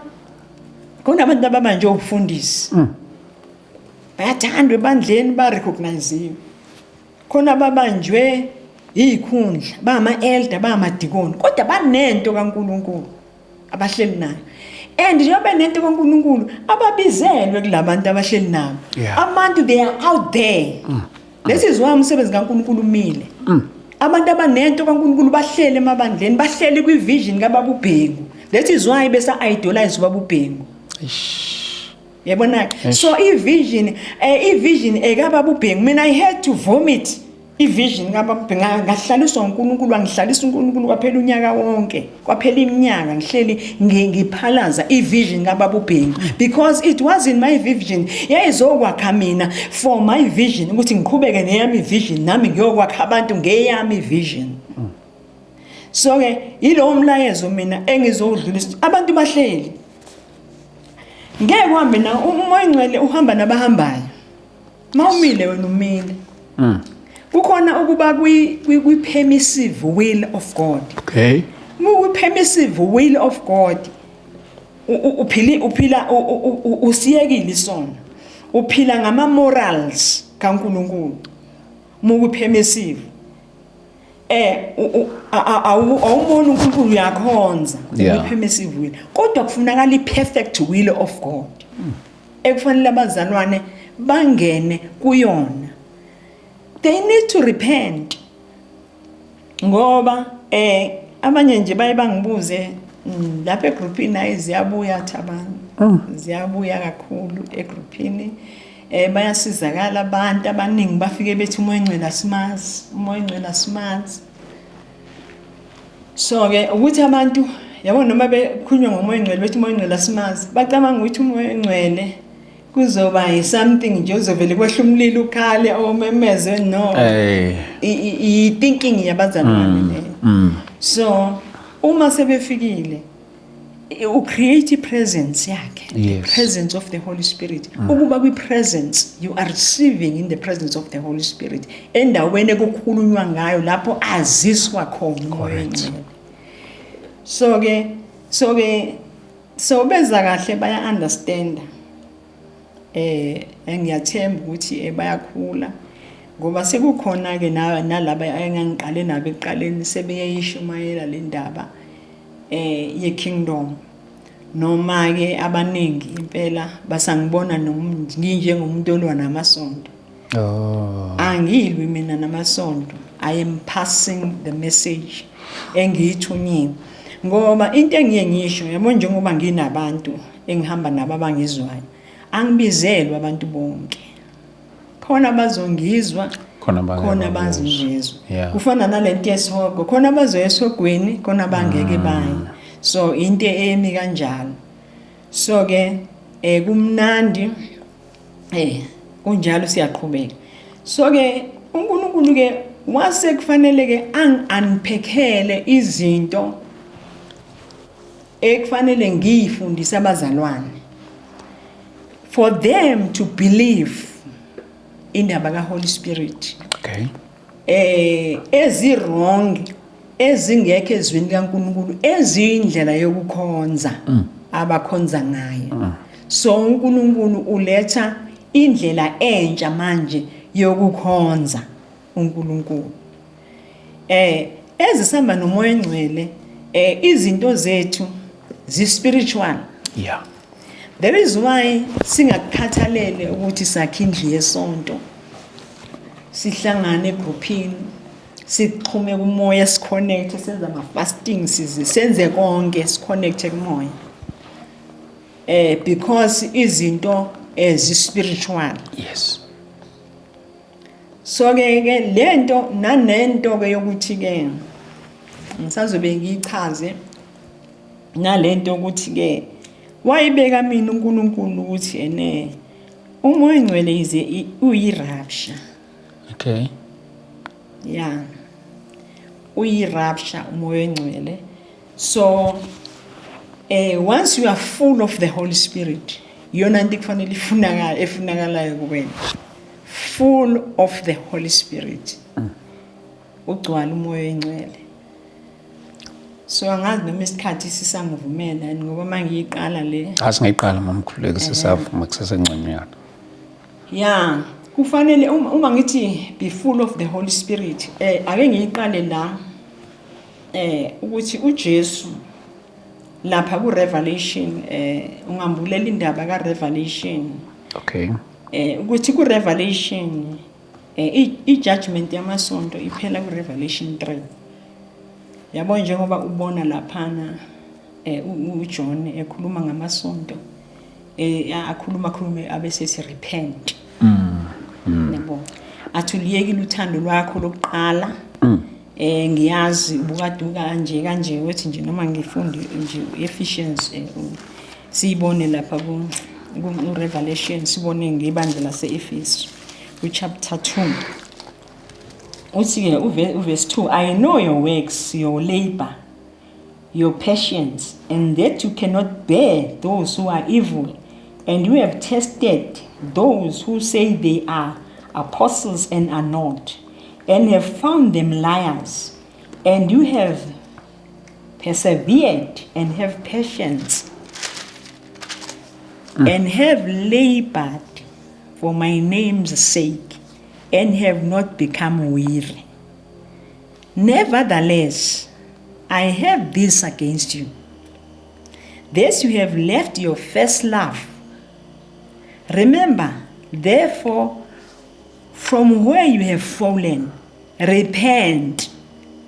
abantu ababanjwe ubufundisi, bayathandwa ebandleni, ba-recogniziwe. Khona babanjwe izikhundla, bama-elder, bamadikoni, kodwa banento kaNkulunkulu abahleli nayo, and njengoba benento kaNkulunkulu, ababizelwe kulabantu abahleli nabo. Abantu, they are out there. This is why umsebenzi kaNkulunkulu umile. Abantu abanento kaNkulunkulu bahleli emabandleni, bahleli kwi-vision kababa uBhengu. That is why besa idolize ubaba uBhengu. Yabona? So i-vision ekababa uBhengu, mina I had to vomit i-vision kababa uBhengu. Ngahlaliswa uNkulunkulu, wangihlalisa uNkulunkulu, kwaphela unyaka wonke, kwaphela iminyaka ngihleli ngiphalaza i-vision kababa uBhengu because it wasn't my vision. Yayizokwakha mina for my vision, ukuthi ngiqhubeke neyami vision, nami ngiyokwakha abantu ngeyami vision. So ke yilowo mlayezo mina engizowudlulisa. Abantu bahleli, ngeke uhambe na uMoya oNgcwele, uhamba nabahambayo. Mawumile wena, umile. Kukhona ukuba kwi permissive will of God. Kwi permissive will of God, uphila usiyekile isono, uphila ngama morals kaNkulunkulu. Muku permissive awuboni uNkulunkulu, uyakhonza. Kwi permissive will, kodwa kufunakala i-perfect will of God ekufanele abazalwane bangene kuyona. They need to repent ngoba abanye nje baye bangibuze lapha egroupini. Hayi, ziyabuya thabani, ziyabuya kakhulu egroupini. Bayasizakala abantu abaningi, bafike bethi, "Umoya oNgcwele asimazi, uMoya oNgcwele asimazi." So ke ukuthi abantu, yabo, noma bekhulunywa ngoMoya oNgcwele, bethi uMoya oNgcwele asimazi, bacabanga ukuthi uMoya oNgcwele kuzoba yi-something nje uzovele kwehla umlilo, ukhale, omemeze. No. I-thinking yabazalwane leyo. So uma sebefikile, ucreate i-presence yakhe, the presence of the Holy Spirit. Ukuba kwi-presence, you are receiving in the presence of the Holy Spirit, endaweni ekukhulunywa ngayo, lapho aziswa khona uMoya oNgcwele. So ke so beza kahle, baya understand. Ngiyathemba ukuthi bayakhula ngoba sekukhona ke nalaba engangiqale nabo ekuqaleni, sebeyayishumayela le ndaba ye kingdom. Noma ke abaningi impela basangibona nginjengomuntu olwa namasonto. Angilwi mina namasonto. I am passing the message engiyithunyiwe, ngoba into engiye ngisho, yabo, njengoba nginabantu engihamba nabo abangizwayo, angibizelwa abantu bonke. Khona abazongizwa, khona abangeke khona bakuzwe. Abazongizwa. Kufana nalento yesihogo, khona abazoya esihogweni, khona abangeke baye. So into emi kanjalo. So ke kumnandi, kunjalo, siyaqhubeka. So ke uNkulunkulu ke wase kufanele ke angi-unpackele izinto ekufanele ngiyifundise abazalwane for them to believe indaba ka-Holy Spirit ezi wrong, ezingekho ezwini kaNkulunkulu, ezindlela yokukhonza abakhonza ngayo. So uNkulunkulu uletha indlela entsha manje yokukhonza uNkulunkulu. Ezisamba noMoya oNgcwele, izinto zethu zi spiritual. There is why singakukhathalele ukuthi sakhe indlu yesonto, sihlangane egroupini, sixhume kumoya, siconnect, senze ama-fasting, size senze konke, siconnect kumoya, because izinto ezi-spiritual. So ke lento nanento ke yokuthi ke ngisazobe ngiyichaze nalento ukuthi ke wayibeka mina uNkulunkulu ukuthi ene uMoya oNgcwele ize uyi-rapture. Yeah, uyi-rapture uMoya oNgcwele. So once you are full of the Holy Spirit, iyona into kufanele ifunakala, efunakalayo kuwena, full of the Holy Spirit, ugcwala uMoya oNgcwele. So angazi noma isikhathi sisangivumela yini, ngoba mangiyiqala le Asingayiqala, mamkhululeke, sisavuma kusesengconywana. Ya, kufanele uma ngithi be full of the Holy Spirit, ake ngiyiqale la, ukuthi uJesu lapha ku Revelation, ungambulela indaba ka Revelation. Ukuthi ku Revelation, i judgment yamasonto iphela ku Revelation 3, yabo, njengoba ubona laphana uJohn ekhuluma ngamasonto, akhuluma khulume abesethi repent, yabo, athi uliyekile uthando lwakho lokuqala. Ngiyazi ubukade kanje kanje, uthi nje noma ngifunde nje Ephesians, siyibone lapha ku Revelation, sibone ngebandla lase-Efesu ku chapter 2. Uthi ke uverse 2, "I know your works, your labor, your patience, and that you cannot bear those who are evil, and you have tested those who say they are apostles and are not, and have found them liars, and you have persevered and have patience and have labored for my name's sake and have not become weary. Nevertheless, I have this against you, this you have left your first love. Remember, therefore, from where you have fallen, repent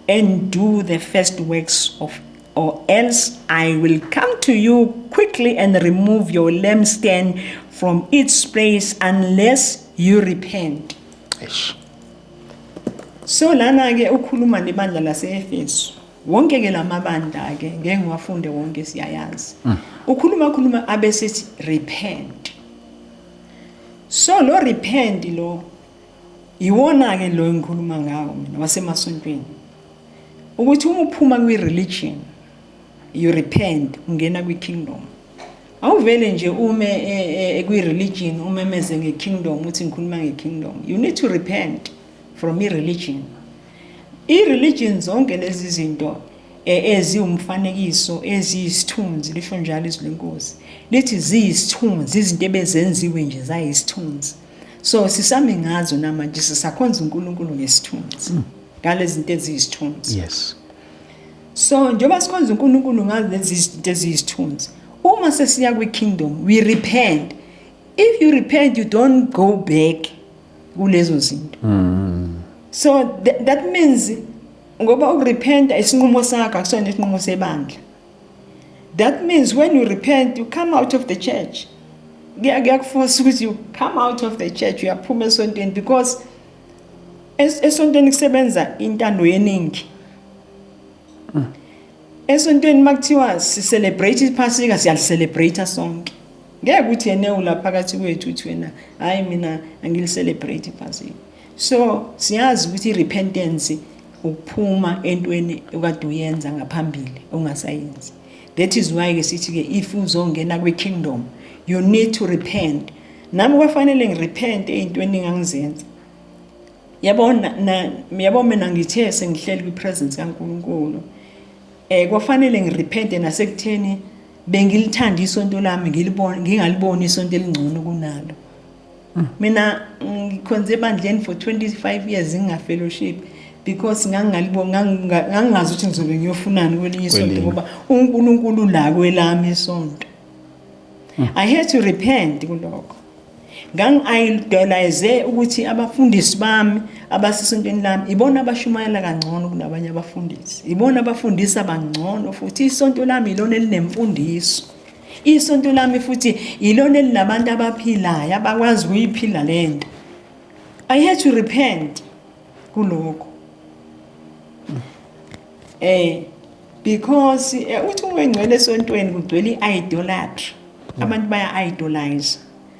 and do the first works of, or else I will come to you quickly and remove your lampstand from its place unless you repent." Eish. So lana ke ukhuluma nebandla lase-Efesu. Wonke ke lamabandla ke ngeke ngiwafunde wonke, siyayazi. Ukhuluma khuluma abesethi repent. So lo repent lo iwona ke lo engikhuluma ngawo mina wasemasontweni. Ukuthi uma uphuma kwi-religion, you repent, ungena kwi-kingdom. Awuvele nje ume kwi-religion umemeze nge-kingdom, uthi ngikhuluma nge-kingdom. You need to repent from i-religion. I-religion zonke lezi zinto eziwumfanekiso, eziyisithunzi, lisho njalo izwi leNkosi, lithi ziyisithunzi, izinto ebezenziwe nje zayisithunzi. So sisame ngazo namanje, sisakhonza uNkulunkulu ngesithunzi, ngalezi zinto eziyisithunzi. So njengoba sikhonza uNkulunkulu ngazo lezi zinto eziyisithunzi, uma sesiya kwi-kingdom, we repent. If you repent, you don't go back kulezo zinto. So that means, ngoba ukurepenta isinqumo sakho, akusona isinqumo sebandla. That means when you repent, you come out of the church. Kuyakuforce ukuthi you come out of the church, uyaphuma esontweni, because esontweni kusebenza intando yeningi. Esontweni makuthiwa si-celebrate iphasika, siyali-celebrate sonke. Ngeke ukuthi yena ula phakathi kwethu uthi wena, "Hayi, mina angili-celebrate iphasika." So siyazi ukuthi i-repentance ukuphuma entweni okade uyenza ngaphambili ongasayenzi. That is why ke sithi ke if uzongena kwi-kingdom, you need to repent. Nami kwafanele ngirepent ey'ntweni engangizenza, yabona. Na yabo, mina ngithe sengihleli kwi-presence kaNkulunkulu, kwafanele ngirepente nasekutheni bengilithanda isonto lami, ngilibona, ngingaliboni isonto elingcono kunalo. Mina ngikhonze ebandleni for 25 years ngingafellowship, because ngangingaliboni, ngangingazi ukuthi ngizobe ngiyofunani kwelinye isonto, Kwelinye. ngoba uNkulunkulu la kwelami isonto. I had to repent kulokho. Ngangi-idolize ukuthi abafundisi bami abasesontweni lami ibona abashumayela kangcono kunabanye abafundisi, ibona abafundisa bangcono, futhi isonto lami ilona elinemfundiso, isonto lami futhi ilona elinabantu abaphilayo, abakwazi ukuyiphila lento. I had to repent kulokho, because uthi ungcwele esontweni kugcwele i-idolatry. Abantu baya-idolize.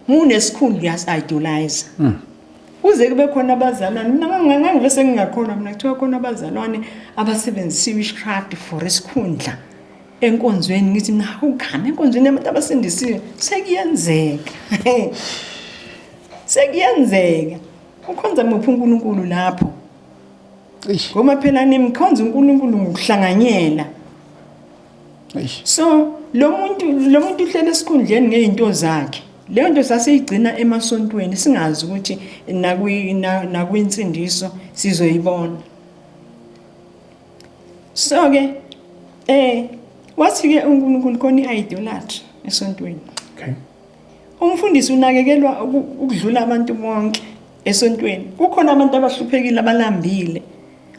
Munesikhundla, uyasi-idolize kuze kube khona abazalwane. Mina ngangivese ngingakholwa mina, kuthiwa khona abazalwane abasebenzisa i-witchcraft for isikhundla enkonzweni. Ngithi mina, how come enkonzweni yabantu abasindisiwe? Sekuyenzeka, sekuyenzeka. Ukhonza muphi uNkulunkulu lapho? Eish. Ngoba phela nimkhonza uNkulunkulu ngokuhlanganyela. Eish. So lo muntu uhlele esikhundleni ngezinto zakhe. Leyo nto sasiyigcina emasontweni, singazi ukuthi nakwinsindiso sizoyibona. So ke wathi ke uNkulunkulu khona i-idolatry esontweni. Umfundisi unakekelwa ukudlula abantu bonke esontweni. Kukhona abantu abahluphekile, abalambile.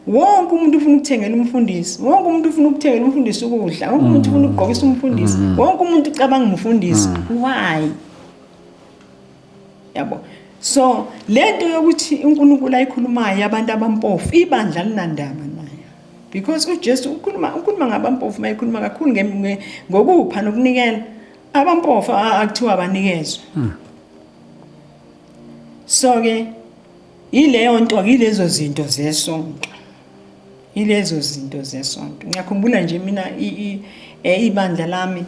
Wonke umuntu ufuna ukuthengela umfundisi, wonke umuntu ufuna ukuthengela umfundisi ukudla, wonke umuntu ufuna ukugqokisa umfundisi, wonke umuntu ucabanga umfundisi. Why? Yabo, so lento yokuthi uNkulunkulu ayikhulumayo abantu abampofu, ibandla linandaba nayo, because uJesu ukhuluma ngabampofu. Mayikhuluma kakhulu ngokupha nokunikela abampofu, akuthiwa abanikezwe. So ke ileyo nto, ilezo zinto zesonto, ilezo zinto zesonto. Ngiyakhumbula nje mina ibandla lami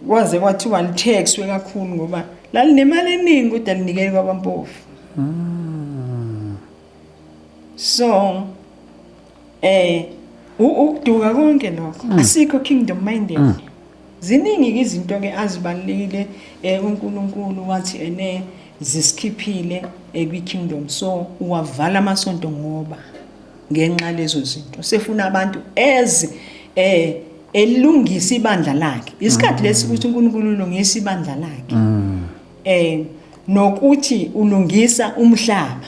kwaze kwathiwa litaxwe kakhulu ngoba lalinemali eningi, kodwa linikele kwabampofu. So ukuduka konke lokho, asikho kingdom minded. Ziningi ke izinto ke azibalekile uNkulunkulu wathi ene zisikhiphile kwi-kingdom. So uwavala amasonto ngoba ngenxa lezo zinto sefuna abantu as elungisa ibandla lakhe. Isikhathi lesi ukuthi uNkulunkulu ulungisa ibandla lakhe, nokuthi ulungisa umhlaba.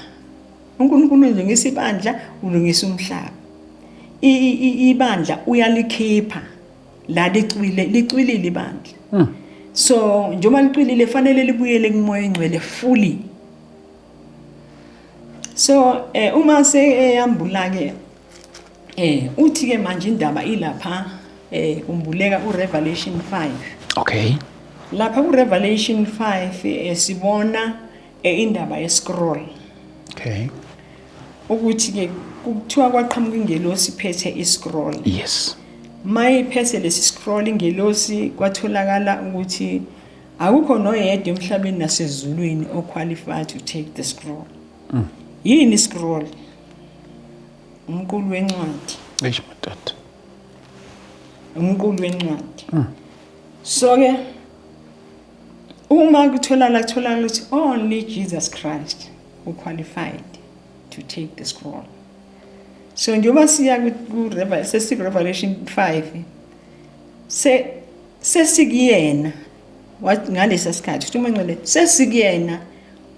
uNkulunkulu ulungisa ibandla, ulungisa umhlaba. Ibandla uyalikhipha la licwile, licwilile ibandla. So njengoba licwilile, fanele libuyele kumoya engcwele fully. So uma seyambula ke, uthi ke manje indaba ilapha, kumbuleka uRevelation 5. Lapha kuRevelation 5 sibona indaba yescroll, ukuthi ke kuthiwa kwaqhamuka ingelosi iphethe iscroll. Mayiphethe lesi scroll ingelosi, kwatholakala ukuthi akukho noyedwa emhlabeni nasezulwini oqualified to take the scroll. Yini scroll? Umqulu wencwadi. Eish, madoda. Umqulu wencwadi. So ke uma kutholakala ukuthi only Jesus Christ who qualified to take the scroll. So njengoba siya ku sesiku Revelation 5, se sesikuyena wathi ngalesa sikhathi ukuthi uma ngcwele sesikuyena,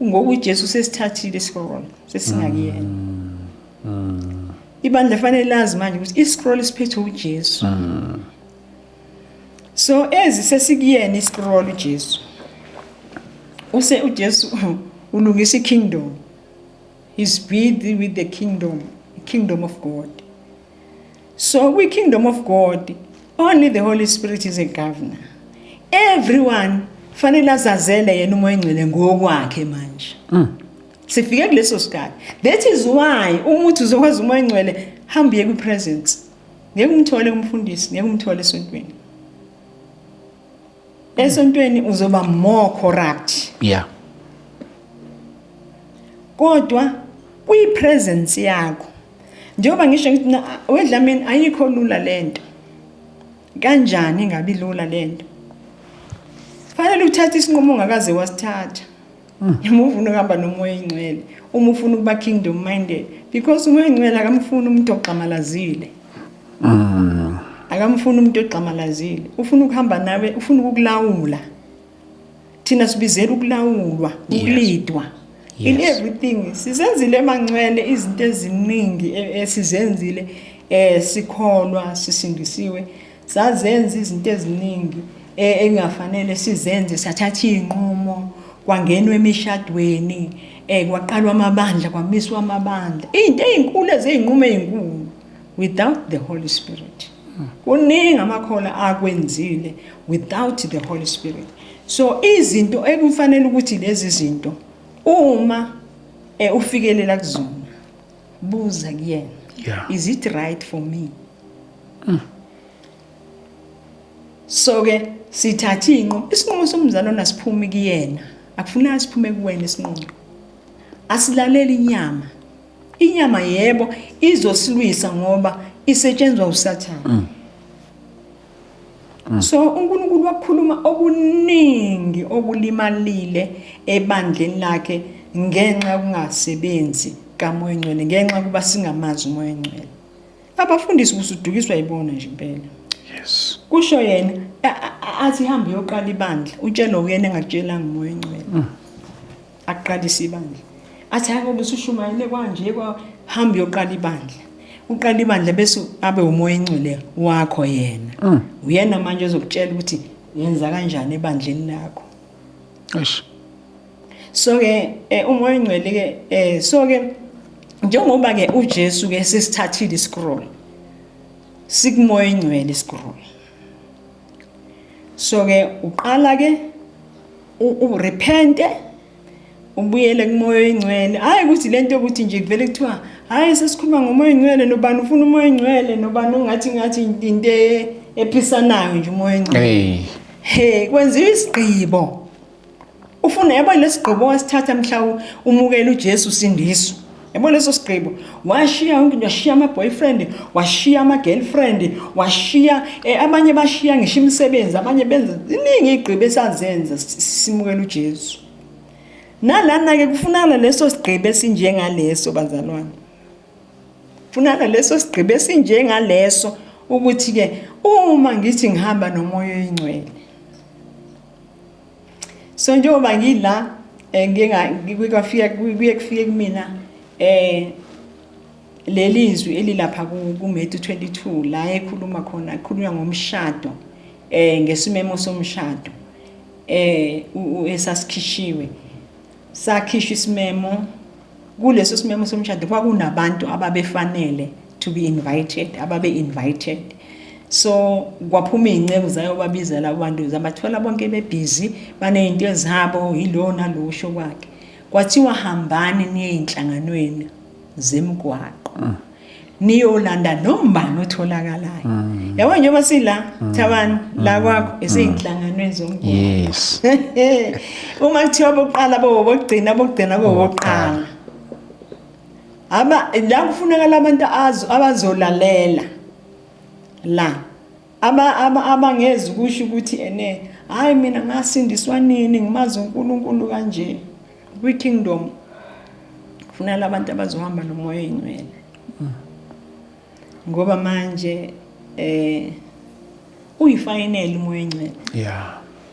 ngoba uJesu sesithathile iscroll, sesingakuyena. Ibandla fanele lazi manje ukuthi iscroll siphethwe uJesu. So ezi sesikuyena iscroll uJesu. Use uJesu ulungisa ikingdom. He's busy with the kingdom, the kingdom of God. So kwi kingdom of God only the Holy Spirit is a governor. Everyone fanele azazele yena uMoya oNgcwele ngokwakhe manje. Sifike kuleso sikhathi. That is why uma uthi uzokwazi uMoya oNgcwele, hamba uye kwi-presence. Ngeke umthole kumfundisi, ngeke umthole esontweni. Esontweni uzoba more corrupt. Kodwa kwi-presence yakho, njengoba ngisho ngithi weDlamini, ayikho lula lento. Kanjani ingabi lula lento? Fanele uthathe isinqumo ongakaze wasithatha. Uma ufuna ukuhamba noMoya oNgcwele, uma ufuna ukuba kingdom minded, because uMoya oNgcwele akamfuni umuntu ogxamalazile. Akamfuni umuntu ogxamalazile. Ufuna ukuhamba nawe, ufuna ukukulawula. Thina sibizela ukulawulwa, ukulidwa. In everything sizenzile emangcwele izinto eziningi esizenzile, sikholwa sisindisiwe, sazenza izinto eziningi engafanele sizenze, sathatha izinqumo, kwangenwa emishadweni, kwaqalwa amabandla, kwamiswa amabandla, izinto ezinkulu, ezinqumo ezinkulu without the Holy Spirit. Kuningi amakhola akwenzile without the Holy Spirit. So izinto ekufanele ukuthi lezi zinto uma ufikelela kuzona, buza kuyena, is it right for me? So ke sithatha inqumo, isinqumo somzalwane asiphumi kuyena, akufuneka siphume kuwena isinqumo. Asilaleli inyama. Inyama yebo izosilwisa ngoba isetshenzwa uSathane. So uNkulunkulu wakhuluma okuningi okulimalile ebandleni lakhe ngenxa yokungasebenzi kaMoya oNgcwele, ngenxa kuba singamazi uMoya oNgcwele. Abafundisi busudukiswa yibona nje impela. Kusho yena athi hamba uyoqala ibandla, utshelwa uyena engakutshelanga uMoya oNgcwele. Aqalisa ibandla. Athi hayi ngoba usushumayele kwanje, kwa hamba uyoqala ibandla. Uqala ibandla bese abe uMoya oNgcwele wakho yena. Uyena manje ozokutshela ukuthi yenza kanjani ebandleni lakho. Eish. So ke uMoya oNgcwele ke, so ke njengoba ke uJesu ke sesithathile iscroll, sikuMoya oNgcwele iscroll. So ke uqala ke urepente, ubuyele kuMoya oNgcwele. Hayi ukuthi lento yokuthi nje kuvele kuthiwa hayi sesikhuluma ngoMoya oNgcwele, nobani ufuna uMoya oNgcwele, nobani ungathi ngathi into ephisanayo nje uMoya oNgcwele. Hey. He, kwenziwa isigqibo. Ufuna yabo lesigqibo wasithatha mhla umukela uJesu usindiso. Yabo leso sigqibo, washiya yonke into, washiya ama boyfriend, washiya ama girlfriend, washiya abanye bashiya ngisho imisebenzi, abanye benza iningi igqibo esazenza simukela uJesu. Nalana ke kufunana leso sigqibo esinjengaleso bazalwane. Kufunana leso sigqibo esinjengaleso ukuthi ke uma ngithi ngihamba noMoya oNgcwele. So njengoba ngila ngike kuye kufike kumina lelizwi elilapha kuMatthew 22 la ekhuluma khona, ekhulunywa ngomshado, ngesimemo somshado esasikhishiwe. Sakhishwa isimemo, kuleso simemo somshado kwakunabantu ababefanele to be invited, ababe invited. So kwaphuma izinceku zayo babiza labo bantu, zabathola bonke bebhizi, banezinto ezabo, yilona lo usho kwakhe. Kwathiwa hambani niye enhlanganweni zemigwaqo, niyolanda nombani otholakalayo. Yabo njengoba sila Thabani la kwakho eseyinhlanganweni zomgwaqo. Uma kuthiwa bokuqala bobogcina, bokugcina bobokuqala. Aba la kufunakala abantu abazolalela la. Abangezi kusho ukuthi ene hayi mina ngasindiswa nini ngimazi uNkulunkulu kanje. Kwi kingdom kufunakala abantu abazohamba noMoya oNgcwele. Ngoba manje uyifinal uMoya oNgcwele.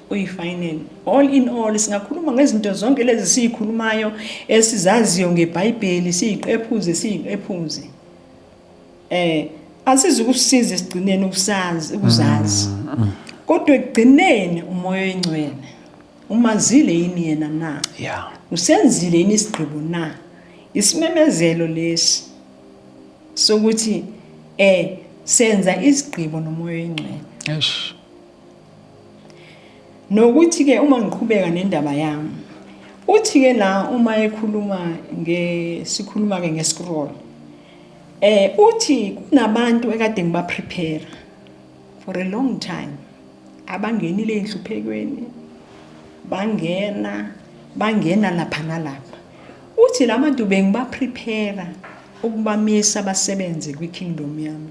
Uyi-final. All in all, singakhuluma ngezinto zonke lezi siyikhulumayo esizaziyo ngeBhayibheli, siyiqephuze siyiqephuze, asizukusiza esigcineni ukusazi, ukuzazi, kodwa ekugcineni uMoya oyiNgcwele, umazile yini yena na? Usenzile yini isigqibo na? Isimemezelo lesi sokuthi senza isigqibo noMoya oyiNgcwele. Eish. Nokuthi ke uma ngiqhubeka nendaba yami, uthi ke la uma ekhuluma nge sikhuluma ke nge-scroll, uthi kunabantu ekade ngiba prepare for a long time, abangenile enhluphekweni, bangena lapha nalapha. Uthi labantu bengiba prepare ukubamisa basebenze kwi-kingdom yami.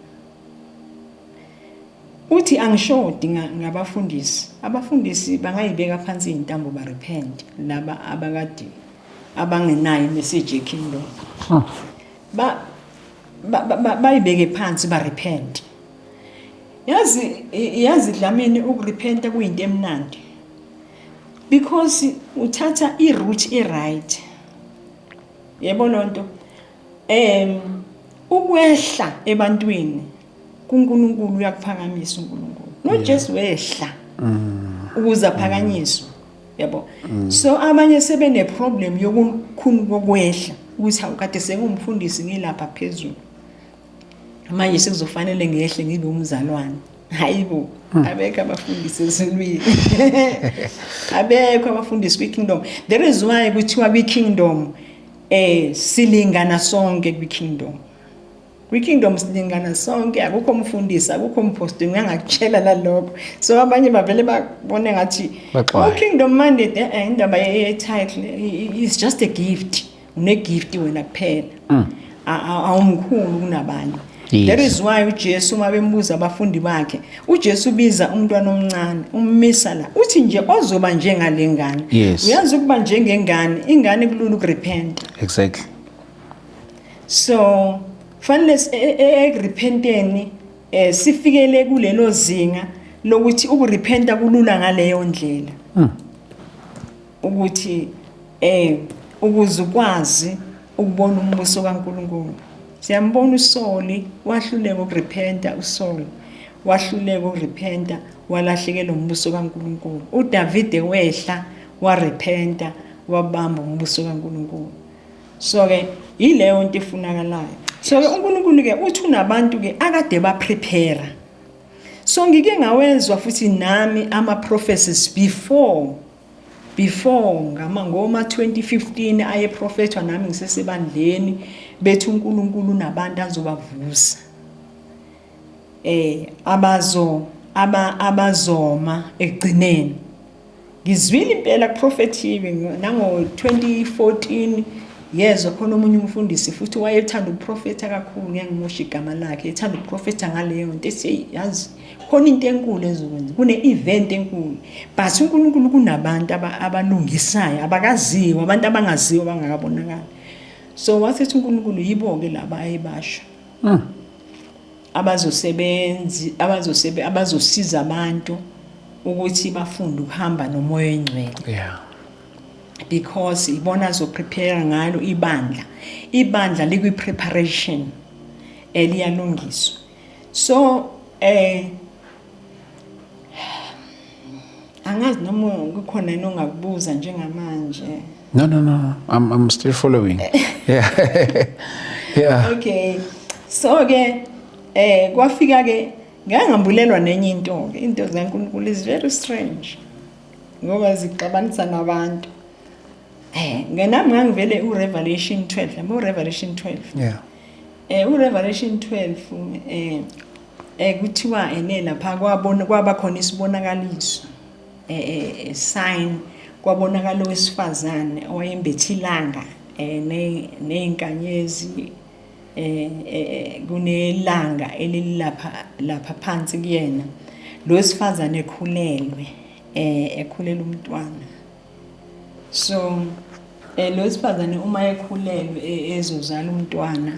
Uthi angishodi ngabafundisi. Abafundisi bangayibeka phansi izintambo, ba-repent, laba abakade abangenayo i-message ye-kingdom, bayibeke phansi, ba-repent. Yazi Dlamini, ukurepenta kuyinto emnandi because uthatha i-route e-right, yebo lonto ukwehla ebantwini kuNkulunkulu, uyakuphakamisa uNkulunkulu. NoJesu wehla ukuze aphakanyiswe, yabo. So abanye sebene problem yokukhulu kokwehla, ukuthi awukade sengumfundisi, ngilapha phezulu, manje sekuzofanele ngehle ngibe umzalwane. Hayibo, abekho abafundisi ezulwini, abekho abafundisi kwi-kingdom. There is why kuthiwa kwi-kingdom silingana sonke. Kwi-kingdom silingana sonke, akukho mfundisi, akukho mpostoli, ngangakutshela lalokho. So abanye bavele babone ngathi Baxwaye. Kingdom mandate, indaba ye-title is just a gift. Une-gift wena kuphela. Awumkhulu kunabanye. That is why uJesu, uma bembuza abafundi bakhe, uJesu ubiza umntwana omncane, ummisa la, uthi nje ozoba njengale ngane. Uyazi ukuba njengengane, ingane kulula ukurepenta. So fanele ekurepenteni sifikele kulelo zinga lokuthi ukurepenta kulula ngaleyo ndlela, ukuthi ukuze ukwazi ukubona umbuso kaNkulunkulu. Siyambona uSoli wahluleka ukurepenta, uSoli wahluleka ukurepenta, walahlekelwa umbuso kaNkulunkulu. uDavide wehla, warepenta, wabamba umbuso kaNkulunkulu. So ke yileyo nto efunakalayo. So ke uNkulunkulu ke uthi unabantu ke akade ba prepare. So ngike ngawezwa futhi nami ama prophecies before ngoma 2015 ayeprofethwa nami ngisesebandleni, bethi uNkulunkulu unabantu azobavusa abazoma ekugcineni. Ngizwile impela kuprofethiwe nango 2014. Yezwa khona omunye umfundisi futhi wayethanda ukuprofetha kakhulu, ngeke ngimoshe igama lakhe, ethanda ukuprofetha ngaleyo nto, ethi yazi khona into enkulu ezokwenza, kune-event enkulu. But uNkulunkulu kunabantu abalungisayo, abakaziwa, abantu abangaziwa, abangakabonakali. So wasethi uNkulunkulu yibo-ke laba ayebasho abazosebenzi abazosebe abazosiza abantu ukuthi bafunde ukuhamba noMoya oyiNgcwele, because ibona azoprepare ngalo ibandla. Ibandla likwi-preparation, eliyalungiswa. So angazi noma kukhona yini ongakubuza njengamanje. No. I'm still following. Yeah. Okay, so ke kwafika ke ngake ngambulelwa nenye into ke. Into zikaNkulunkulu is very strange ngoba zixabanisa nabantu. Ngenami ngangivele uRevelation 12, yabo, uRevelation 12. URevelation 12 kuthiwa ene lapha kwabona kwaba khona isibonakaliso, sign, kwabonakala owesifazane owayembethe ilanga nezinkanyezi, kunelanga elilapha lapha phansi kuyena. Lo wesifazane ekhulelwe, ekhulela umntwana. So lo wesifazane uma ekhulelwe, ezozala umntwana,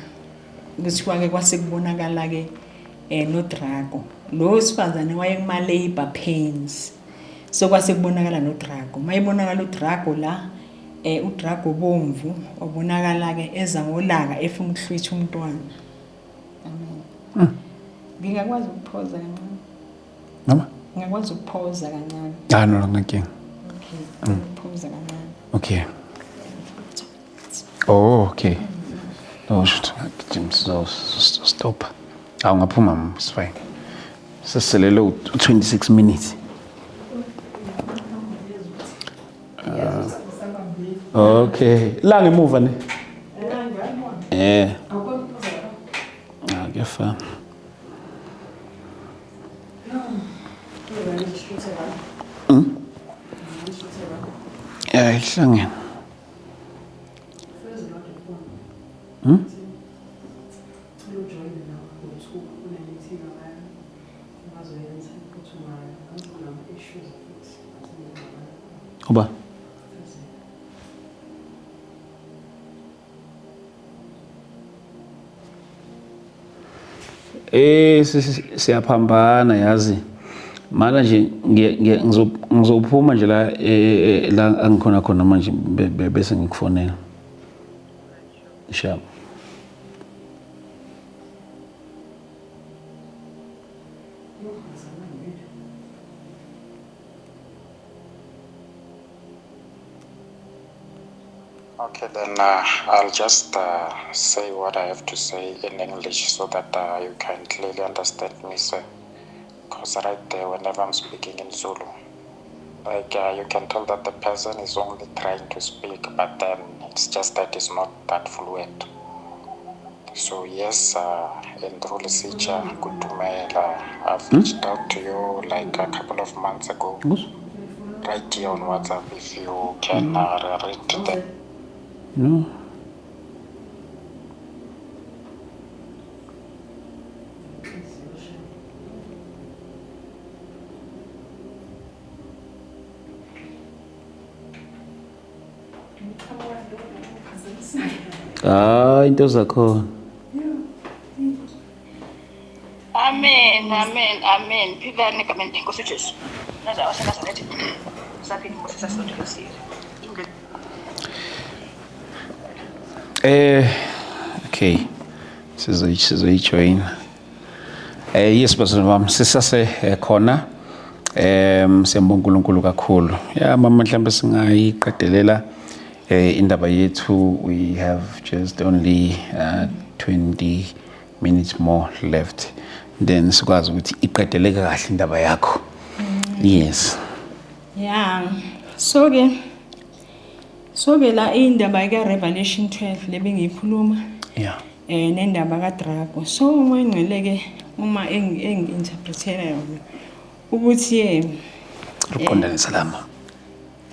kuthiwa ke kwase kubonakala ke nodrago. Lo wesifazane wayekuma labor pains. So kwase kubonakala noDrago. Mayibonakala uDrago la, uDrago bomvu wabonakala ke eza ngolaka efuna ukuhlwitha umntwana. Amen. Ngingakwazi ukuphoza kancane? Noma? Ngingakwazi ukuphoza kancane? Ah, no, nginenkinga. Okay. Ukuphoza kancane. Okay. Oh, okay. No, shoot. Gijima stop. Awu, ngaphuma mama, it's fine. Sesiselele u-26 minutes. Okay. La ngemuva ne? Eh. Ah, kuyafana. Ya, ihlangene. Hmm? Uba? Siyaphambana yazi. Mana nje ngizophuma nje la, la angikhona khona manje, bese ngikufonela. Sharp. Okay, then I'll just say what I have to say in English so that you can clearly understand me, sir. Because right there, whenever I'm speaking in Zulu, like you can tell that the person is only trying to speak, but then it's just that it's not that fluent. So yes, in Thulisicha, Kutumela, I've reached out to you like a couple of months ago, right here on WhatsApp, if you can read the No. Ah, into zakhona. Amen, amen, amen. Philani egameni leNkosi uJesu. Naza waseNazaretha. Saphila inkosi sasondekisile. Okay. Sizoyijoin. Yes, bazalwane bami, sisase khona. Siyambonga uNkulunkulu kakhulu. Ya mama, mhlambe singayiqedelela indaba yethu. We have just only 20 minutes more left. Then sikwazi ukuthi iqedeleke kahle indaba yakho. Yes. Yeah. So ke la indaba ka Revelation 12 lebengiyikhuluma nendaba ka Drago. So uMoya oNgcwele ke uma engi-interpretela yona ukuthi Uqondanisa lama.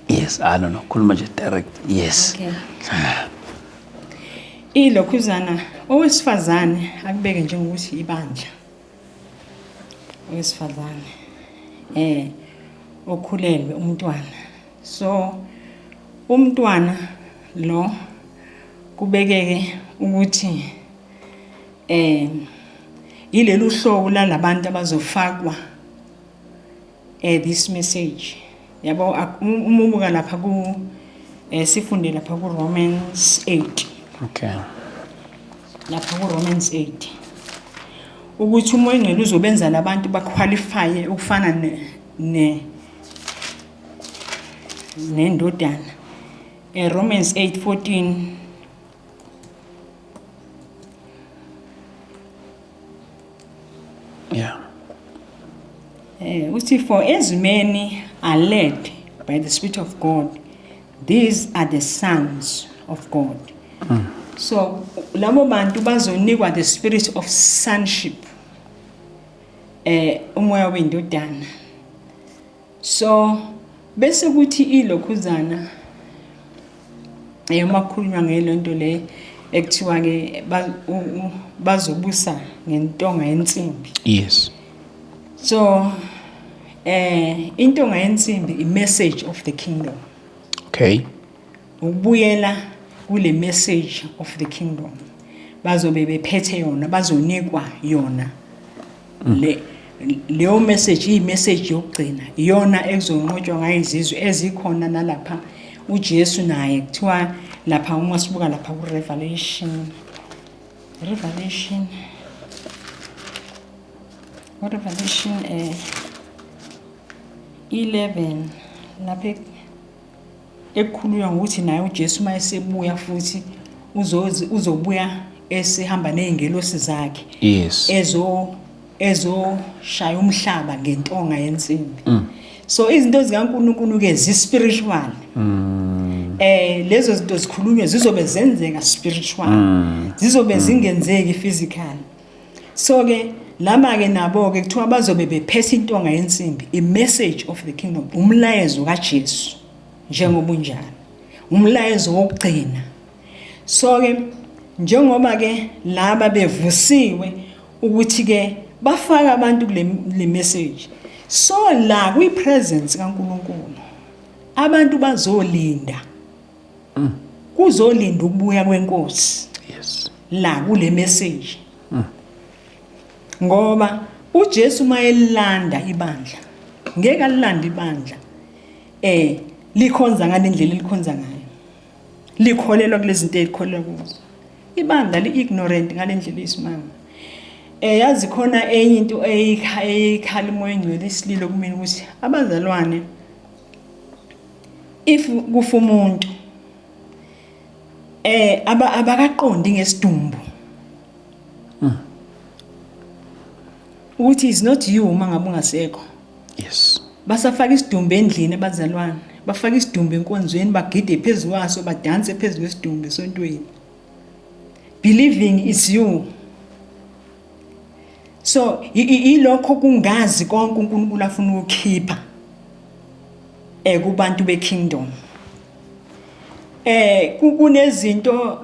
Yes, ah, no, khuluma nje direct. Yes. Okay. Ilokhuzana owesifazane akubeke njengokuthi ibandla. Owesifazane okhulelwe umntwana. So umntwana lo kubekeke ukuthi ilelu hlobo lalabantu abazofakwa this message, yabo. Uma ubuka lapha ku sifunde lapha ku Romans 8, lapha ku Romans 8 ukuthi uMoya oNgcwele uzobenza labantu baqualify ukufana ne nendodana. Romans 8:14. Uthi, "For as many are led by the Spirit of God, these are the sons of God." So labo bantu bazonikwa the spirit of sonship, umoya wendodana. So bese kuthi ilokhuzana uma kukhulunywa ngelonto le ekuthiwa ke bazobusa ngentonga yensimbi. So intonga yensimbi, i message of the kingdom. Ukubuyela kule message of the kingdom, bazobe bephethe yona, bazonikwa yona le. Leyo message iyi-message yokugcina, iyona ekuzonqotshwa ngayo izizwe ezikhona nalapha uJesu naye kuthiwa lapha uma sibuka lapha ku-Revelation, Revelation, ku-Revelation 11 lapha ekukhulunywa ngokuthi naye uJesu uma esebuya futhi uzobuya esehamba nezingelosi zakhe. Ezoshaya umhlaba ngentonga yensimbi. So izinto zikaNkulunkulu ke zi-spiritual. Lezo zinto zikhulunywe zizobe zenzeka spiritual. Zizobe zingenzeki physical. So ke laba ke nabo ke kuthiwa bazobe bephethe intonga yensimbi, i message of the kingdom, umlayezo kaJesu njengoba unjalo, umlayezo wokugcina. So ke njengoba ke laba bevusiwe ukuthi ke bafaka abantu kule message, so la kwi presence kaNkulunkulu abantu bazolinda, kuzolinda ukubuya kwenkosi. La kule message, ngoba uJesu mayelanda ibandla, ngeke alilande ibandla likhonza ngalendlela elikhonza ngayo, likholelwa kulezi zinto elikholelwa kuzo. Ibandla li-ignorant ngalendlela eyisimanga. Yazi khona enye into eyikhala uMoya oNgcwele isililo kumina ukuthi abazalwane, if kufa umuntu abakaqondi ngesidumbu ukuthi is not you uma ngabe ungasekho. Basafaka isidumbu endlini abazalwane, bafaka isidumbu enkonzweni, bagide phezu kwaso, badanse phezu kwesidumbu esontweni, believing it's you. So ilokho kungazi konke uNkulunkulu afuna ukukhipha kubantu bekingdom. Kunezinto